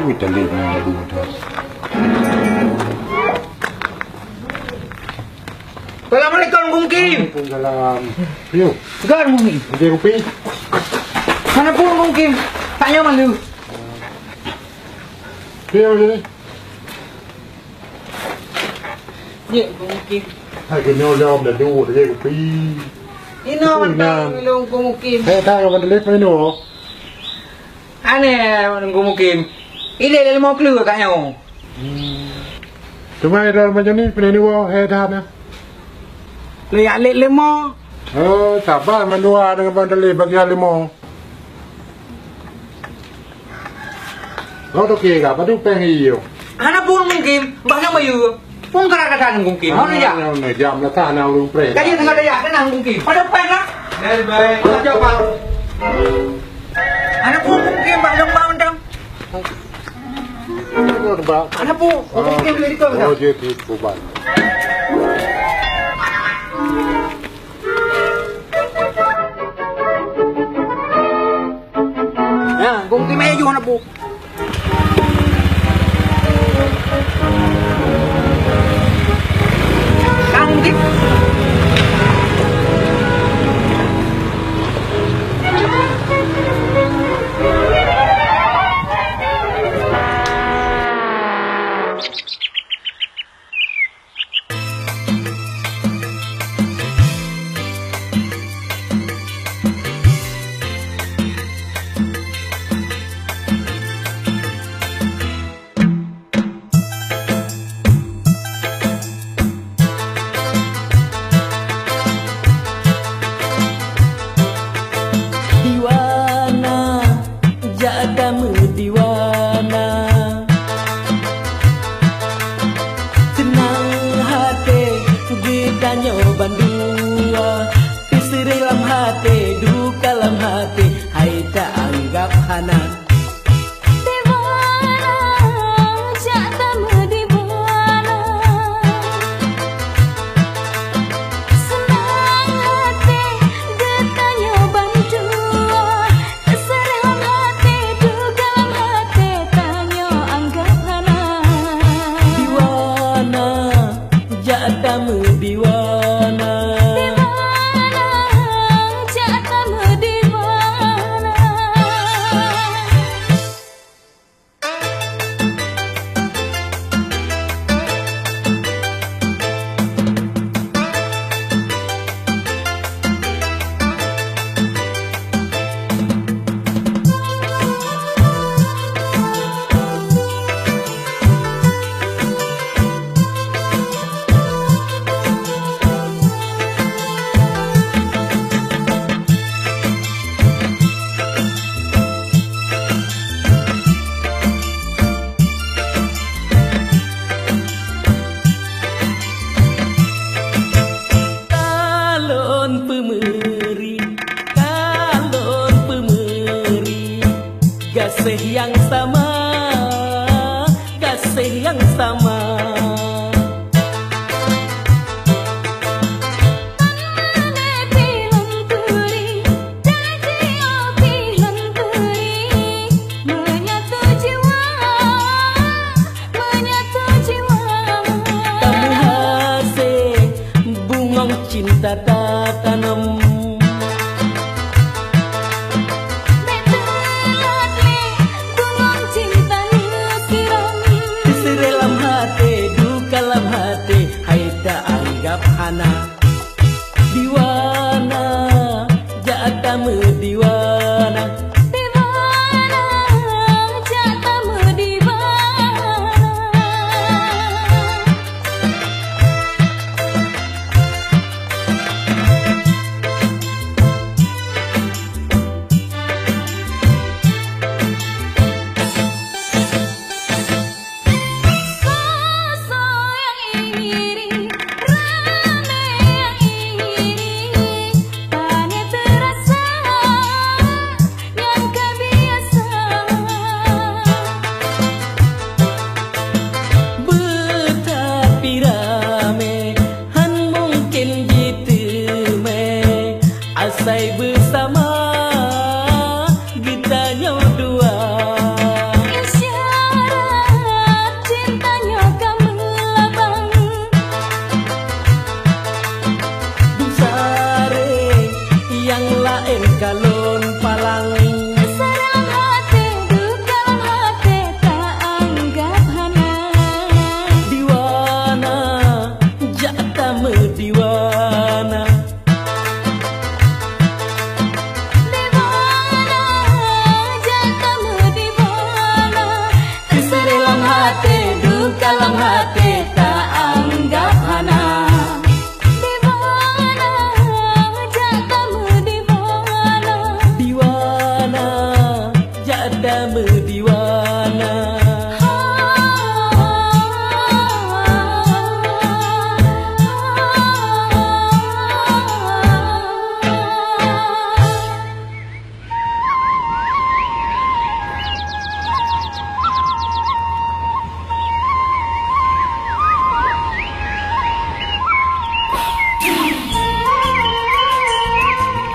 Ui, tali ni lagu dah. Assalamualaikum, Gungkim. Waalaikumsalam. Yo. Gan, Gungkim. Jadi rupi. Mana pun, Gungkim. Tak nyaman lu. Yo, jadi. Jeuet, Gungkim. Hai, keunoe lom dah duek, dah jeuet kupi. Inoe mantong ilong Gungkim. Eh, tak, kau kata lepas ni, oh. Aneh, Gungkim. Ilée lé leumo kleu kat nyoe. Hmm. Cuma dah macam ni, pernah ni, wah, eh, dah, dah. Lé yak lé leumo. Oh, sabar, mandua dengan bang Dalil bagi leumo. Kau tu kira, padu peng iyo. Hana pun mungkin, bah nyang bayu. Pun kara kata mungkin. Hana ya. Hana jam lah, tak hana urung pre. Jadi tengah daya, tenang mungkin. Pada peng lah. Baik, baik. Hana pun mungkin, bah nyang bang dang. Hana pun mungkin beli tu. Oh, jadi kuban. Ya, gong di meja na bu. Kang di. Diwana, jak tameudiwana. Seunang haté geutanyoe bandua, peuseureuh lam haté, duka lam haté, hai ta anggab hana. Gaséh nyang sama, gaséh nyang sama. Menyatu jiwa, menyatu jiwa. Tameuhase bungong cinta tatanom. Bèk teulat lé bungong cinta neusiram. Teuseurah lam haté, duka lam haté, hai ta anggap hana. Diwana, jak tameudiwana. Diwana, jak tameudiwana. Soe-soe nyang iri, ramé nyang iri, paniet teurasa nyang ka biasa. Beutapi ramé, han mungken jiteumé, asai beusama geutanyoe dua. Isyarat cinta nyoe ka meulabang. Beusaré nyang laén ka lôn palang. Salam haté, duka lam haté, ta anggap hana. Diwana, jak tameudiwana. Diwana, jak tameudiwana. Teuseurah lam haté, duka lam haté, ta anggap hana. Diwana, jak tameudiwana. Diwana, jak tameudiwana.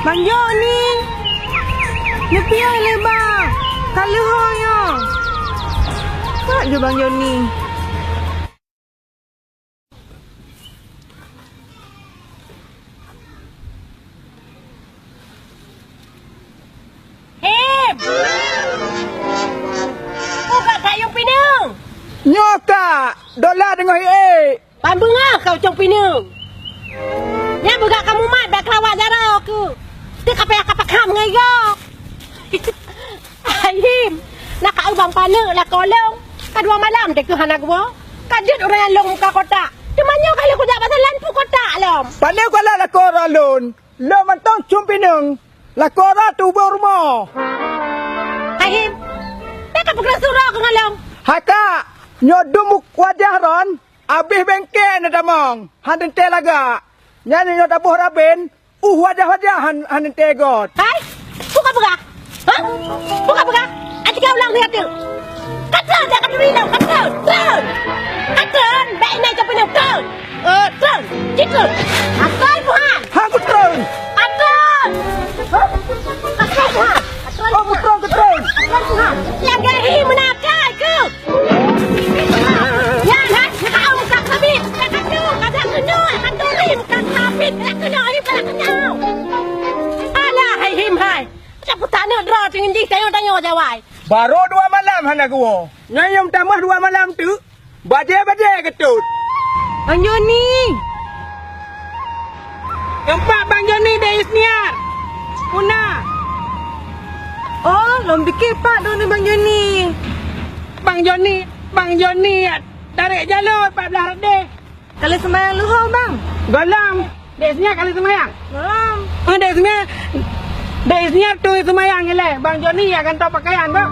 Bang Joni! Neupiôh lé bang! Ka lheueh ho nyoe! Pat jeuet Bang Joni? Him! Peue ka kayong pineung? Nyoe ka, Dola deungoe hi ék. Ban beungoh kah ucong pineung. Nyan beugak kamoe mat bak keulawa jaroe keuh. Teuka payah ka pakham ngon igoe. Hai Him, na ka ubang paneuk lakoe lôn. Ka dua malam teuh keuh hana geuwoe. Ka jeuet ureueng nyan lôn muka kotak. Teuma nyoe ka lheueh kujak bak salan peue kotak lom. Paneuk keuh lakoe droe lôn. Lôn mantong cong pineung. Lakoe droe teuh ubak rumoh. Hai Him, bèk ka peukeureuh surok keuh ngon lôn. Hai kak, nyoe dum wajah ron. Abéh bengke na tamong, han teuntèe lagak. Nyan nyoe taboh raben, uh wajah-wajah han, han teuntèe göt. Hai, peue kapeugah? Ha? Peue kapeugah? Aci keu ulang siat tu. Ka treun, ka treun, ka treun, treun. Ka treun, bèk inai capeunyang, treun. Eh, treun, cit treun. Ka treun Tuhan. Han kutreun. Ka treun. Ha? Ka treun Tuhan. Ka treun Tuhan. Oh, kutreun, kutreun. Ka treun Tuhan. Lagèe hi meunakai keuh. Nyan hai, nyang ka muka sabit, ka kacau, ka jak keunoe, ka turi muka sabit, ka keunoe, ka keunoe. Alah hai Him hai. Ka peutaneuk droe teungeun jih tanyoe-tanyoe jawai. Barô dua malam hana geuwoe. Nyoe nyang tamah dua malam teuk, bajèe-bajèe geutot. Bang Joni! Teumpat Bang Joni deh Isniar. Puna. Oh, lôn pike pat droeneuh Bang Joni. Bang Joni, Bang Joni, tarek jalur pat blah rot deh. Ka lheueh seumayang luho, Bang? Gohlom. Dek Isniar ka lheueh seumayang? Gohlom. Oh, Dek Isniar, Dek Isniar tu seumayang ilèe. Bang Joni ya gantoe pakaian, Bang.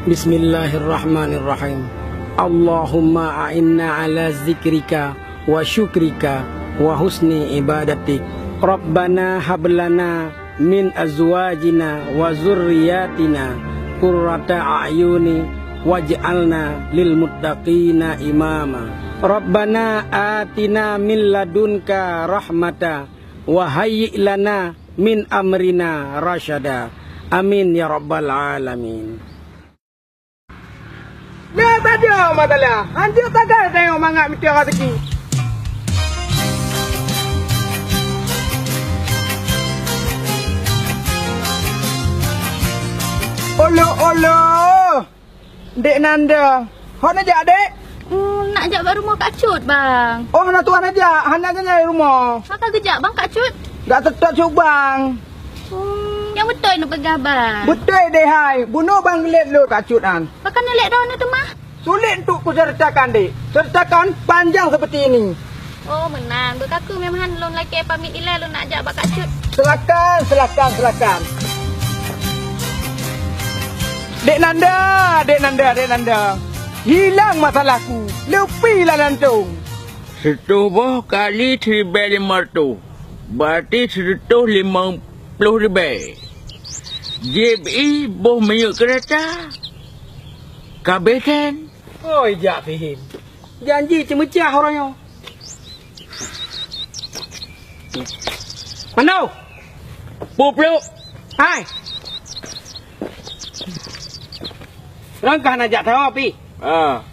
Bismillahirrahmanirrahim. Allahumma a'inna ala zikrika wa syukrika wa husni ibadatik. Rabbana hab lana min azwajina wa dzurriyyatina qurrata a'yuni waj'alna lil muttaqina imama. Rabbana atina min ladunka rahmata wa hayyi' lana min amrina rasyada. Amin ya rabbal alamin. Nyoe saja masalah. Hanjeuet sagai tanyoe mangat mita raseuki. Olo, olo! Dek Nanda, ho neujak, Dek? Hmm, nak jak bak rumoh Kak Cut, Bang. Oh, hana tuan neujak, hana geunyan rumoh. Maka geujak, Bang, Kak Cut? Dak seutôt cut, Bang. Hmm, nyang beutôi neupeugah, Bang. Beutôi deh hai, bunoe Bang geulet lôn Kak Cut nyan. Pakon neulet droeneuh teuma? Sulit untuk kuceritakan, Dek. Ceritakan panjang seperti ini. Oh, meunan. Beukaku memang lôn lakée pamit ilée lôn nak jak bak Kak Cut. Silakan, silakan, silakan. Dek Nanda, Dek Nanda, Dek Nanda. Hilang masalahku, leupie lam lantong. Siteupeu boh kali siribée limong reutôh, berarti sireutoh limong ploh ribée. Jieb i boh minyeuk keureta. Ka abéh then. Oi, jak Fihim. Janji ceumeucah uroe nyoe. Mano? Peue, Pluek? Hai! Rangkah na jak tawa pi. Ah.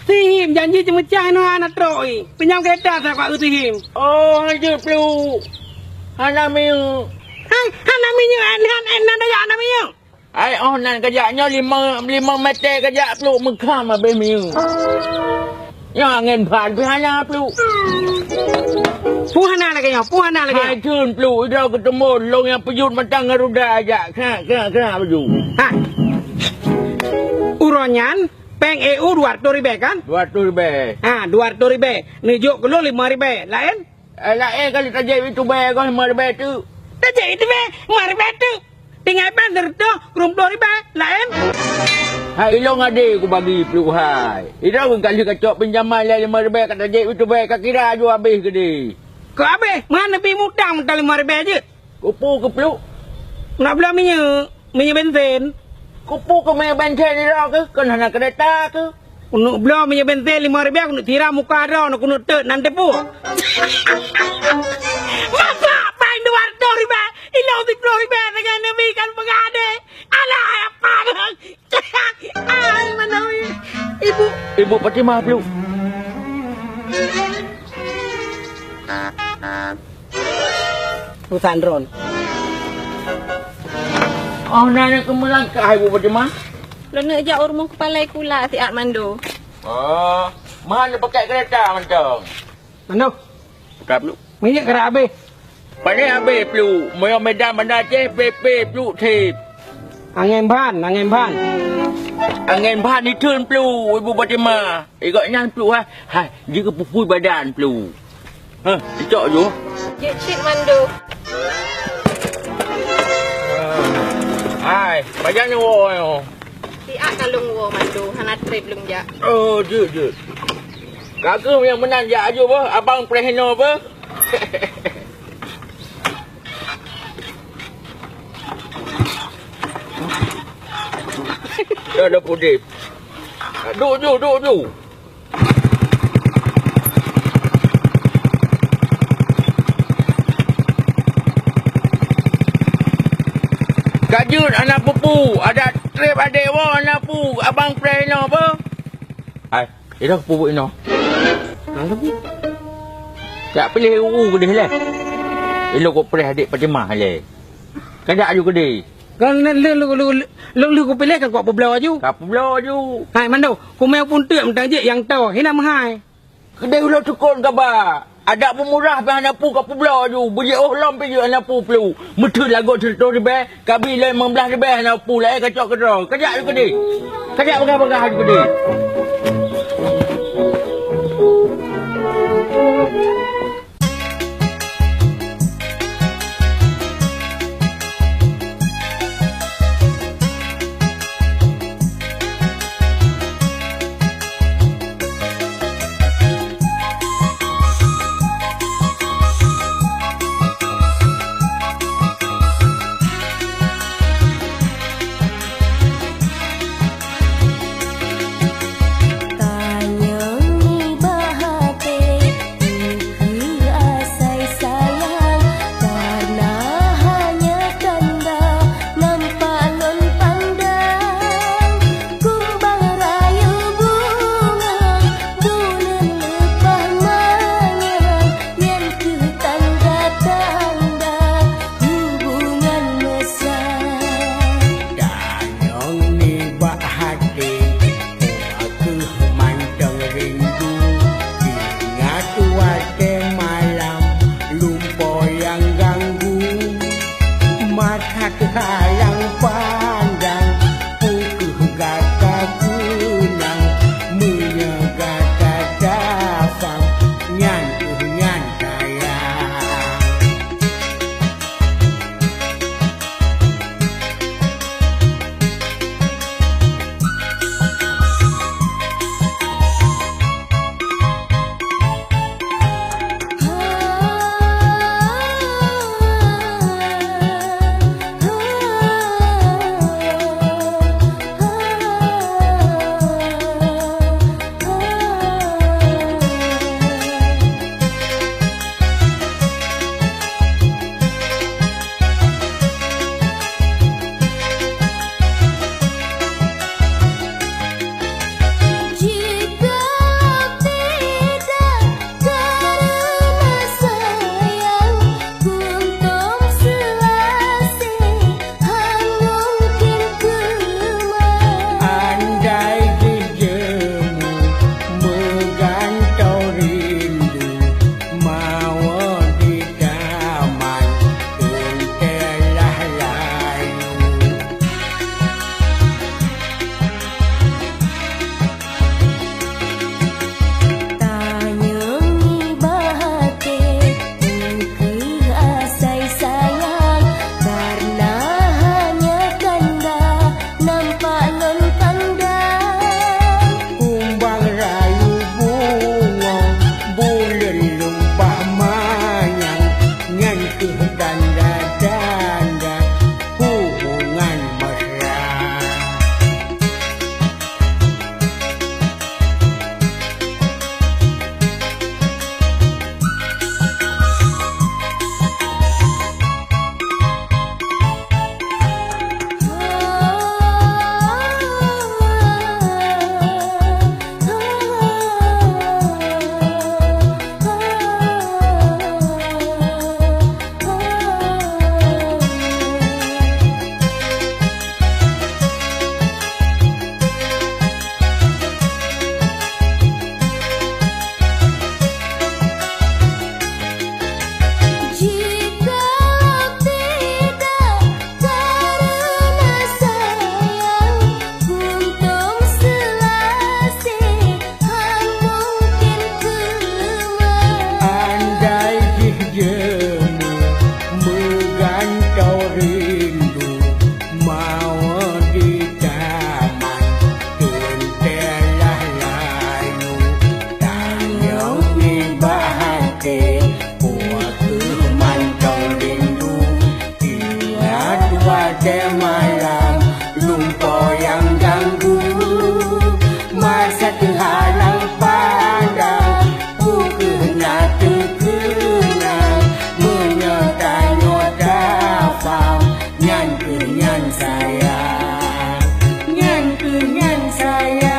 Sihim, janji ceumeucah nyoe hana trok i. Pinjam keureta sa bak Sihim. Oh, hanjeuet, Pluek. Hana minyeuk. Hai, hana minyeuk, han, han, han, hana minyeuk. Ai, oh nan kajak nyoe limong, limong mètè kajak, Pluek, meukham abéh minyeuk. Nyoe angén ban pih hana, Pluek. Peue hana lagèe nyoe, peue hana lagèe nyoe. Hai kheun, Pluek, idroe keuteumon lôn nyang peujeuet mantong ngon ruda jak. Krak, krak, krak baju. Ha. Uroe nyan, péng E U dua reutôh ribèe kan? Dua reutôh ribèe. Ha, dua reutôh ribèe. Neujok keu lôn limong ribèe. Laén? Eh, laén kali tajép itubèe goh limong ribèe teuk. Tajép itubèe limong ribèe teuk. Tinggai péng sireutôh keurumploh ribèe, laén? Hai ilôn adé kubagi, Pluek hai. Idroe kali kacok pinjaman lé limong ribèe ka tajép itubèe, ka kira aju abéh keudéh. Keu abéh, meuhan neubi mutang mantong limong ribèe jeuet. Keupeue keu, Pluek? Nak bloe minyeuk, minyeuk bensin. Keupeue keu minyeuk bensin idroe keuh? Kon hana keureta keuh? Keuneuk bloe minyeuk bensin limong ribèe, keuneuk siram muka droeneuh, keuneuk teuk nan teupeu. Masak péng dua reutôh ribèe, ilôn siplôh ribèe sagai neubi kan peugah adé. Alah, apa dong? Ai, mana ibu? Ibu Fatimah, Pluek. Urusan droen. Oh, na nyang keumeulangkah, Ibu Fatimah? Lôn neuk jak u rumoh keupala sikula siat Mando. Oh, meuhan neupakèk keureta mantong? Mando. Ka, Pluek. Minyeuk ka abéh. Pané abéh, Pluek. Meunyoe Medan Banda Aceh, pé-pé, Pluek, thép. Angén ban, angén ban. Angén ban itheun, Pluek, Ibu Fatimah. Igok nyan, Pluek, ha. Hai, jeuet keu pupui badan, Pluek. Hah, dicok ju. Jeuet cit Mando. Hai, pajan nyoe woe nyoe? Siat ka lôn woe Mando, hana trép lôn jak. Oh, jeuet, jeuet. Ka keuh nyang meunan jak aju beuh, abang preh inoe beuh. Dah, dah pudip. Duek ju, duek ju. Ka jeuet hana peue-peue, adak trép adék woe hana peue, abang preh inoe beuh. Hai, idong peue buet inoe. Hah, tapi? Jak piléh u-u keudéh lé. Ilôn kupreh adék Fatimah lé. Kajak aju keudéh. Kan lôn, lôn, lôn, lôn, lôn kupiléh ka kupeubloe aju. Ka peubloe aju. Hai, Mando, kumé pun teuk mantong jeuet nyang toe, hina meuhai. Keudéh ulôn tukon kaba. Adak peumurah pih hana peue ka peubloe aju. Beujiôh lom pih jeuet hana peue, Pluek. Meuteun lagot sireutôh ribèe, kabi lom limong blaih ribèe hana peue, laén kacok keudroe. Kajak aju keudéh. Kajak bagah-bagah aju keudéh. Bak até, poh kheueh mantong rindu, ingat watée malam lumpoe nyang ganggu. Mata teuhalang pandang, peu kheueh gata keunang, meunyoe gata dafam, nyan kheueh nyan sayang. Jika tidak karena sayang, kuntum seulasi han mungkin teuma. Andai jih jeumu meugantoe rindu, mawöt di taman teuntèe lah layu. Tanyong nibak até, peu kheueh asai sayang, kareuna hanya kanda nampak ngon pandang. Kumbang rayu bungöng, buleuen lumpah manyang, nyan kheueh tanda-tanda hubungan mesra. Jikalau tidak karena sayang, kuntum seulasi han mungkin teuma. Andai jih jeumu meugantoe rindu, mawöt di taman teuntèe lah layu. Tanyong nibak até, peu kheueh mantong rindu, ingat watèe malam lumpoe nyang ganggu. Masa teuhalang pandang, peu kheueh na teukeunang, meunyoe tanyoe dafam, nyan kheueh nyan sayang, nyan kheueh nyan sayang.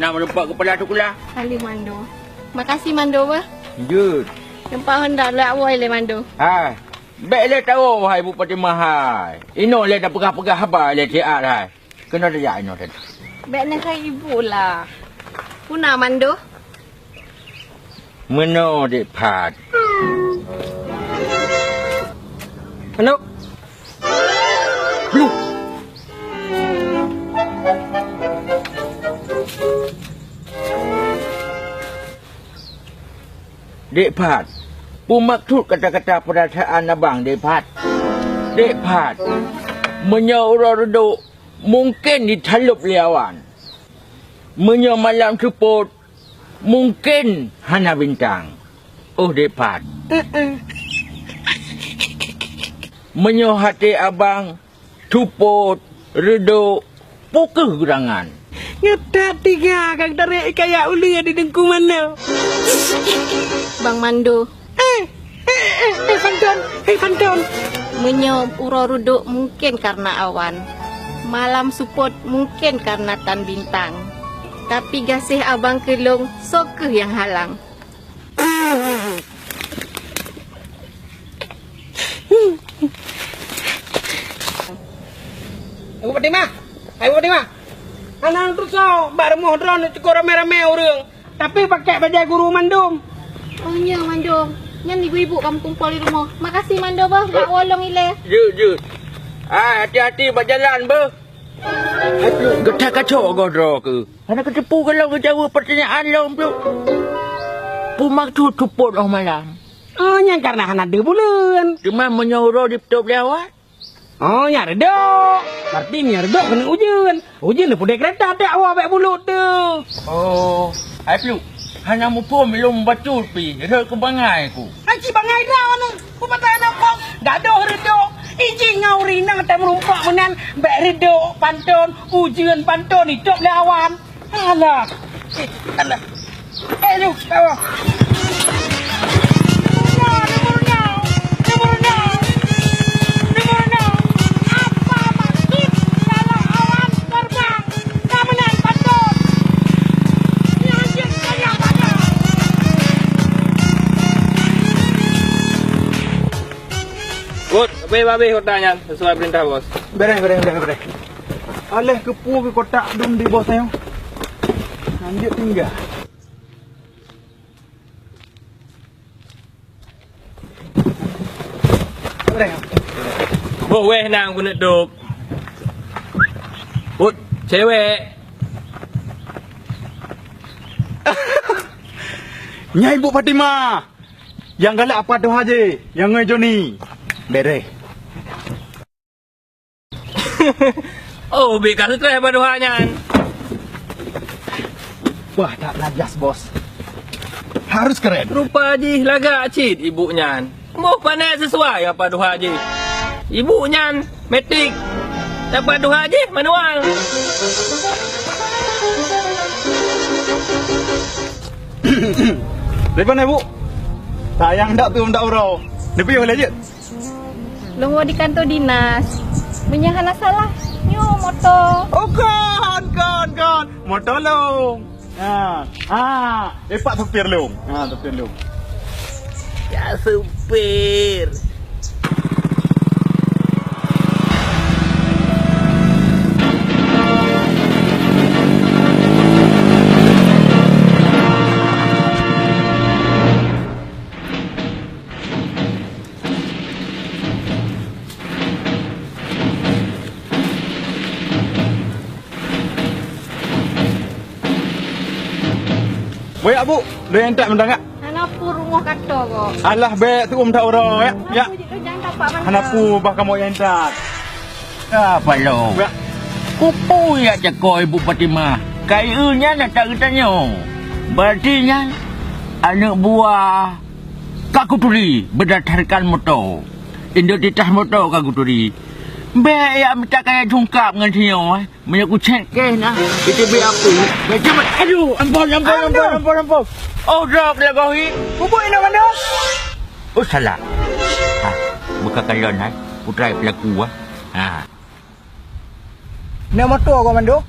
Na meureumpok keupada sikula. Aléh Mando. Makasih Mando beuh. Jeuet. Teumpat honda lé awai lé Mando. Hai. Bèk lé tawoe wahai Ibu Fatimah hai. Inoe lé tapeugah-peugah haba lé siat hai. Keunoe tajak inoe tadi. Bèk na keu ibu lah. Puna Mando? Meunoe Dek Pat. Aneuk. Bluh. Dek Pat, peue maksud kata-kata peurasaan abang, Dek Pat? Dek Pat, meunyoe uroe reudôk, mungken jitalop lé awan. Meunyoe malam seupôt, mungken hana bintang. Oh, Dek Pat. Meunyoe até abang seupôt, reudôk, peu kheueh geurangan. Ngetat tiga kang tarek kaya uleue di Teungku Mando. Bang Mando. Eh, eh, eh, eh, Panton, eh, Panton. Meunyoe uroe reudok mungken kareuna awan, malam seupôt mungken kareuna tan bintang. Tapi gaséh abang keu lôn, soe kheueh nyang halang? Ibu Fatimah, hai Ibu Fatimah. Hana neutusoe, bak rumoh droeneuh cukôp ramé-ramé ureuëng, tapi pakai bajée guru mandum. Oh, nya mandum. Nyan ibu-ibu ka meukumpol di rumoh. Makasih mandum bah, bak wolong ilée. Jeuet, jeuet. Ah, hati-hati bak jalan beuh. Gata kacok goh droe keuh. Hana kateupeue goh lom geujaweueb peutanyaan lom pluek. Peue maksud seupôt óh malam? Oh, nyan kareuna hana deuh buleuen. Teuma meunyoe uroe jipeutôb lé awan? Oh, nyan reudok. Berarti nyan reudok keuneuk ujeuen. Ujeuen leupudeh keurata, dak woe bék bulut teuh. Oh, hai pluek. Hana muphom lôn bacut pih, rhot keu bangai ku. Hai ci bangai droeneuh, ku mata na kong, gadoh reudok. Iji ngon ureueng inong tameureumpok meunan, bék reudok, Panton, ujeuen Panton, itôb lé awan. Alah. Eh, alah. Eh, lu, awa. Apa maksud kalau awan terbang? Ka meunan Panton. Nyan jeuet kaya pada. Bos, habéh-habéh kota nyan sesuai perintah bos. Beres, beres, beres, beres. Aléh keupeue keu kotak dum di bos nyoe. Lanjut tinggal. Boh wéh nang keuneuk dôk. Ut, cewek. Nyai Ibu Fatimah. Nyang galak apa tuha je, nyang ngai Joni. Beres. Oh, ubit ka stres bak tuha nyan. Wah, tak najas, Bos. Harus keren. Rupa jih lagak cit ibu nyan. Moh panéh sesuai apa tuha jih. Ibu nyan metik. Apa tuha jih manual. Dari mana, Bu? Sayang dak tu minta urau. Lebih boleh je. Lôn woe di kanto dinas. Meunyoe hana salah, nyoe moto. Oh, kon, kon, kon. Moto lôn. Ha, ha. Eh, pak supir lôn. Ha, supir lôn. Ya, supir. Boyak, Bu, lôn intat mantong, ya. Hana peue rumoh kato kok. Alah, bék tuum that uroe, ya. Ya. Aku jeuet keu jang tapak mantong. Hana peue bah kamoe intat. Ka paloe. Ya. Kupeue jak cako Ibu Fatimah. Kayée nyan ata geutanyoe. Berarti nyan aneuk buah Kak Kuturi berdasarkan moto. Induk titah moto Kak Kuturi. Bék jak mita kaya jungkab ngon sinyoe, eh. Meunyoe kucék keh na, iteubiet apui. Bék ceumeuet. Aduh, ampon, ampon, ampon, ampon, ampon. Oh, drop lagohi. Bubuk inoe mandum. Oh, salah. Ha, bukan kalon hai. Putra pelaku ah. Ha. Nyoe moto kah mandum?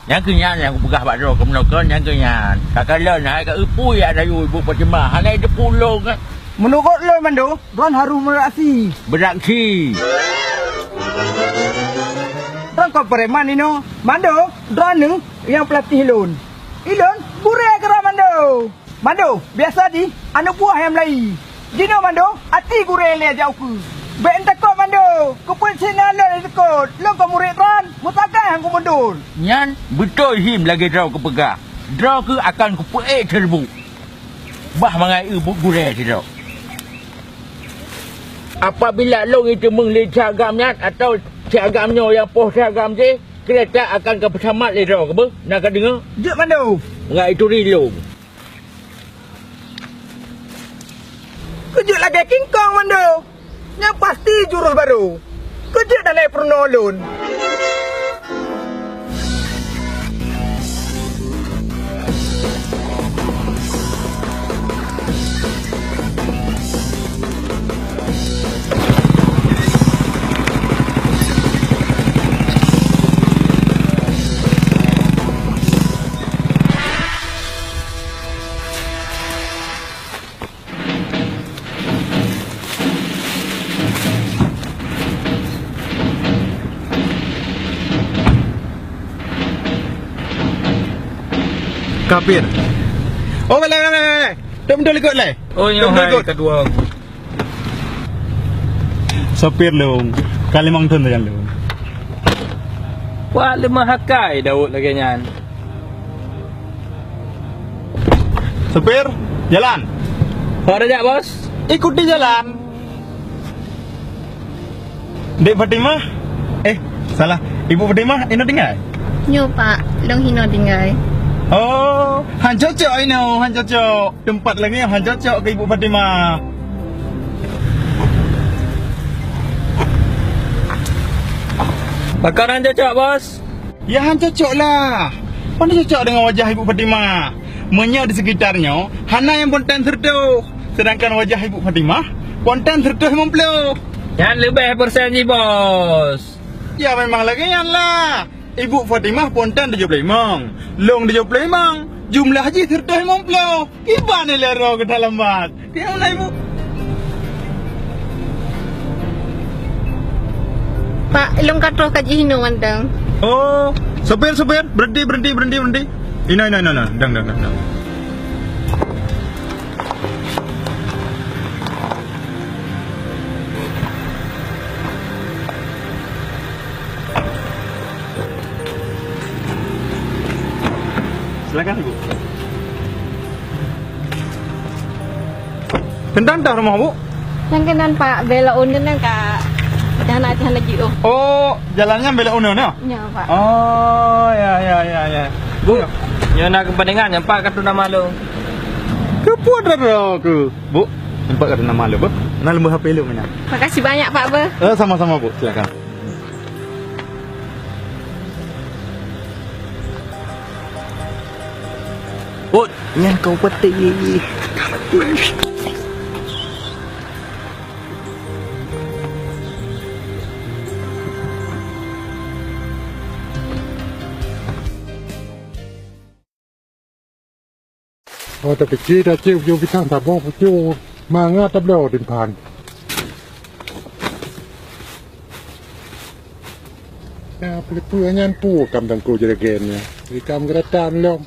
Nyang keu nyan nyang kupeugah bak droe keunoe kon nyang keu nyan. Ka kalon hai ka eupui adayu Ibu Fatimah. Hana jiteupeue lôn kan. Meunurot lôn mandum, droen harôh meuraksi. Beuraksi. Droen kon preman inoe. Mandum, droeneuh nyang peulatéh lôn. Ilôn gurée keudroe mandum. Mandum, biasa jih aneuk buah nyang meulayi. Jinoe mandum, até gurée lé jak ukeue. Bék neutakot mandum, keupeue cit na lôn neutakot, lôn kon murit droen, meusagai han kumeudon. Nyan beutôi him lagée droe kupeugah. Droe kheueh akan kupeuék ceureubu. Bah mangat eu buet gurée sidroe. Apabila lôn jiteumeung lé si agam nyan atawa si agam nyoe nyang poh si agam jih, keureta akan ka peusamat lé droe, keubeue na ka deungoe? Jeuet mandum. Ngat ituri lôn. Keu jeuet lagée kingkong mandum. Nyan pasti jurus barô. Keu jeuet dan ai peurunoe lôn. Kapir. Oh, lé, lé, lé, lé. Tem betul ikut lé. Oh, nyoe hai keudua. Sopir lôn. Ka limong thon sajan lôn. Wah, leumah akai Daud lagèe nyan. Sopir, jalan. Ho tajak, Bos? Ikuti jalan. Dek Fatimah? Eh, salah. Ibu Fatimah, inoe tinggai? Nyoe, Pak. Lôn hinoe tinggai. Oh, han cocok inoe, han cocok. Teumpat lagèe nyoe han cocok keu Ibu Fatimah. Pakon han cocok, Bos? Ya, han cocok lah. Mana cocok dengan wajah Ibu Fatimah? Meunyoe di sekitar nyoe, hana nyang pontan sireutoh. Sedangkan wajah Ibu Fatimah, pontan sireutoh limong ploh. Nyan leubeh persen jih, Bos. Ya, memang lagèe nyan lah. Ibu Fatimah pontan tujoh ploh limong. Lôn tujoh ploh limong. Jumlah jih sireutoh limong ploh. Kiban ilèe droe geutanyoe lambat. Kiban na, Ibu? Pak, lôn ka troh ka jih inoe mantong. Oh, sopir, sopir, berhenti, berhenti, berhenti, berhenti. Inoe, inoe, inoe, inoe. Dang, dang, dang, dang. Silakan, Ibu. Keunan teuh rumoh, Bu? Nyang keunan, Pak, belok u nyan ka. Dah na, dah na jiôh. Oh, jalan nyan belok u nyan, ya? Ya, Pak. Oh, ya, ya, ya, ya. Bu, nyoe na keupeuntengan, nyan pat kartu nama lôn. Keupeue droe keuh, Bu? Nyan pat kartu nama lôn, Bu. Na lôn beuh H P lôn nyan. Makasih banyak, Pak, beuh. Eh, sama-sama, Bu. Silakan. Ôt, nyan kau peuteuh. Oh, tapi kita cek ujung pisang, tak boh pucuk. Mangat tabloe dipan. Ya, peue-peue nyan peue kam tangko jeuregan nyan. Ikam geuratan lom.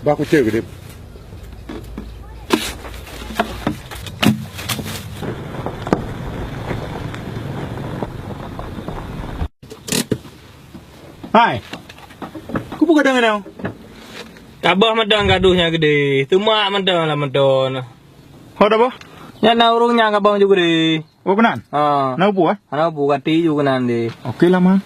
Bah kucek geude. Hai. Kubu kadang-kadang. Tabah madang gaduh nyan geude. Teuma madang lah madon. Ho dah bah? Nyan na ureueng nyang ka bang juga deh. Oh, keunan? Ha. Na upu, eh? Hana upu, kati ju keunan deh. Oke lah, man.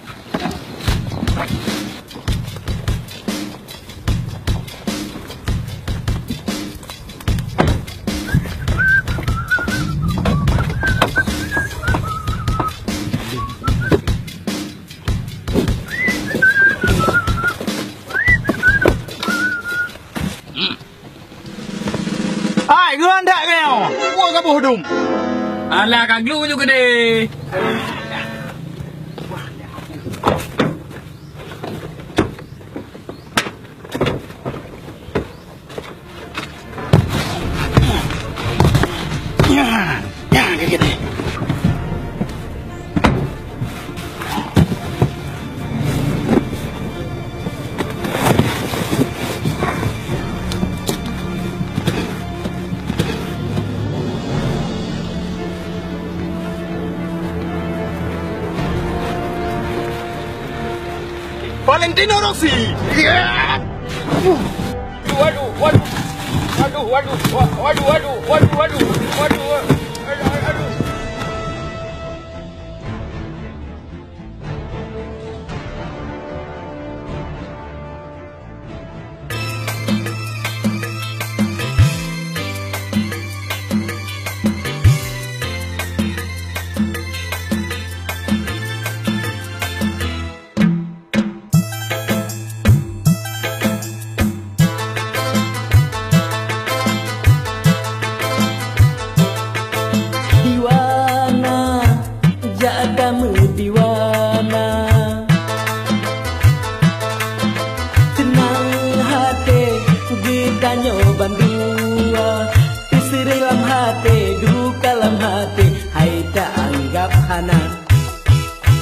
Hai, geuhandak keu nyoe! Buet gaboh dum! Alah, ka glu ju keudeh! Nyan, nyan, nyan, nyan. Valentino Rossi. Waduh, waduh. Waduh, waduh. Wa-, waduh, waduh. Waduh, waduh. Waduh, waduh. Aduh, aduh, aduh. Diwana, jak tameudiwana. Teunang até geutanyoe bandua, teuseureuh lam até, duka lam até, hai ta anggab hana.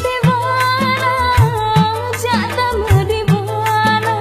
Diwana, jak tameudiwana.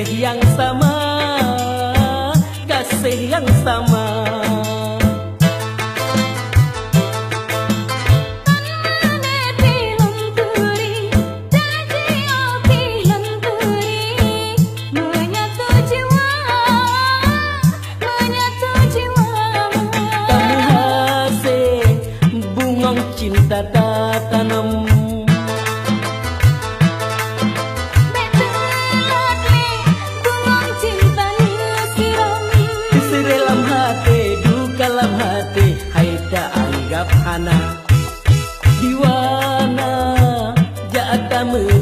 Nyang sama, gaséh nyang sama. Tameuhase bungong cinta tatanom. Bèk teulot lé bungong cinta nyoe sirom. Seudeh lam haté, duka lam haté, hai ta anggap hana. Diwana jak tameu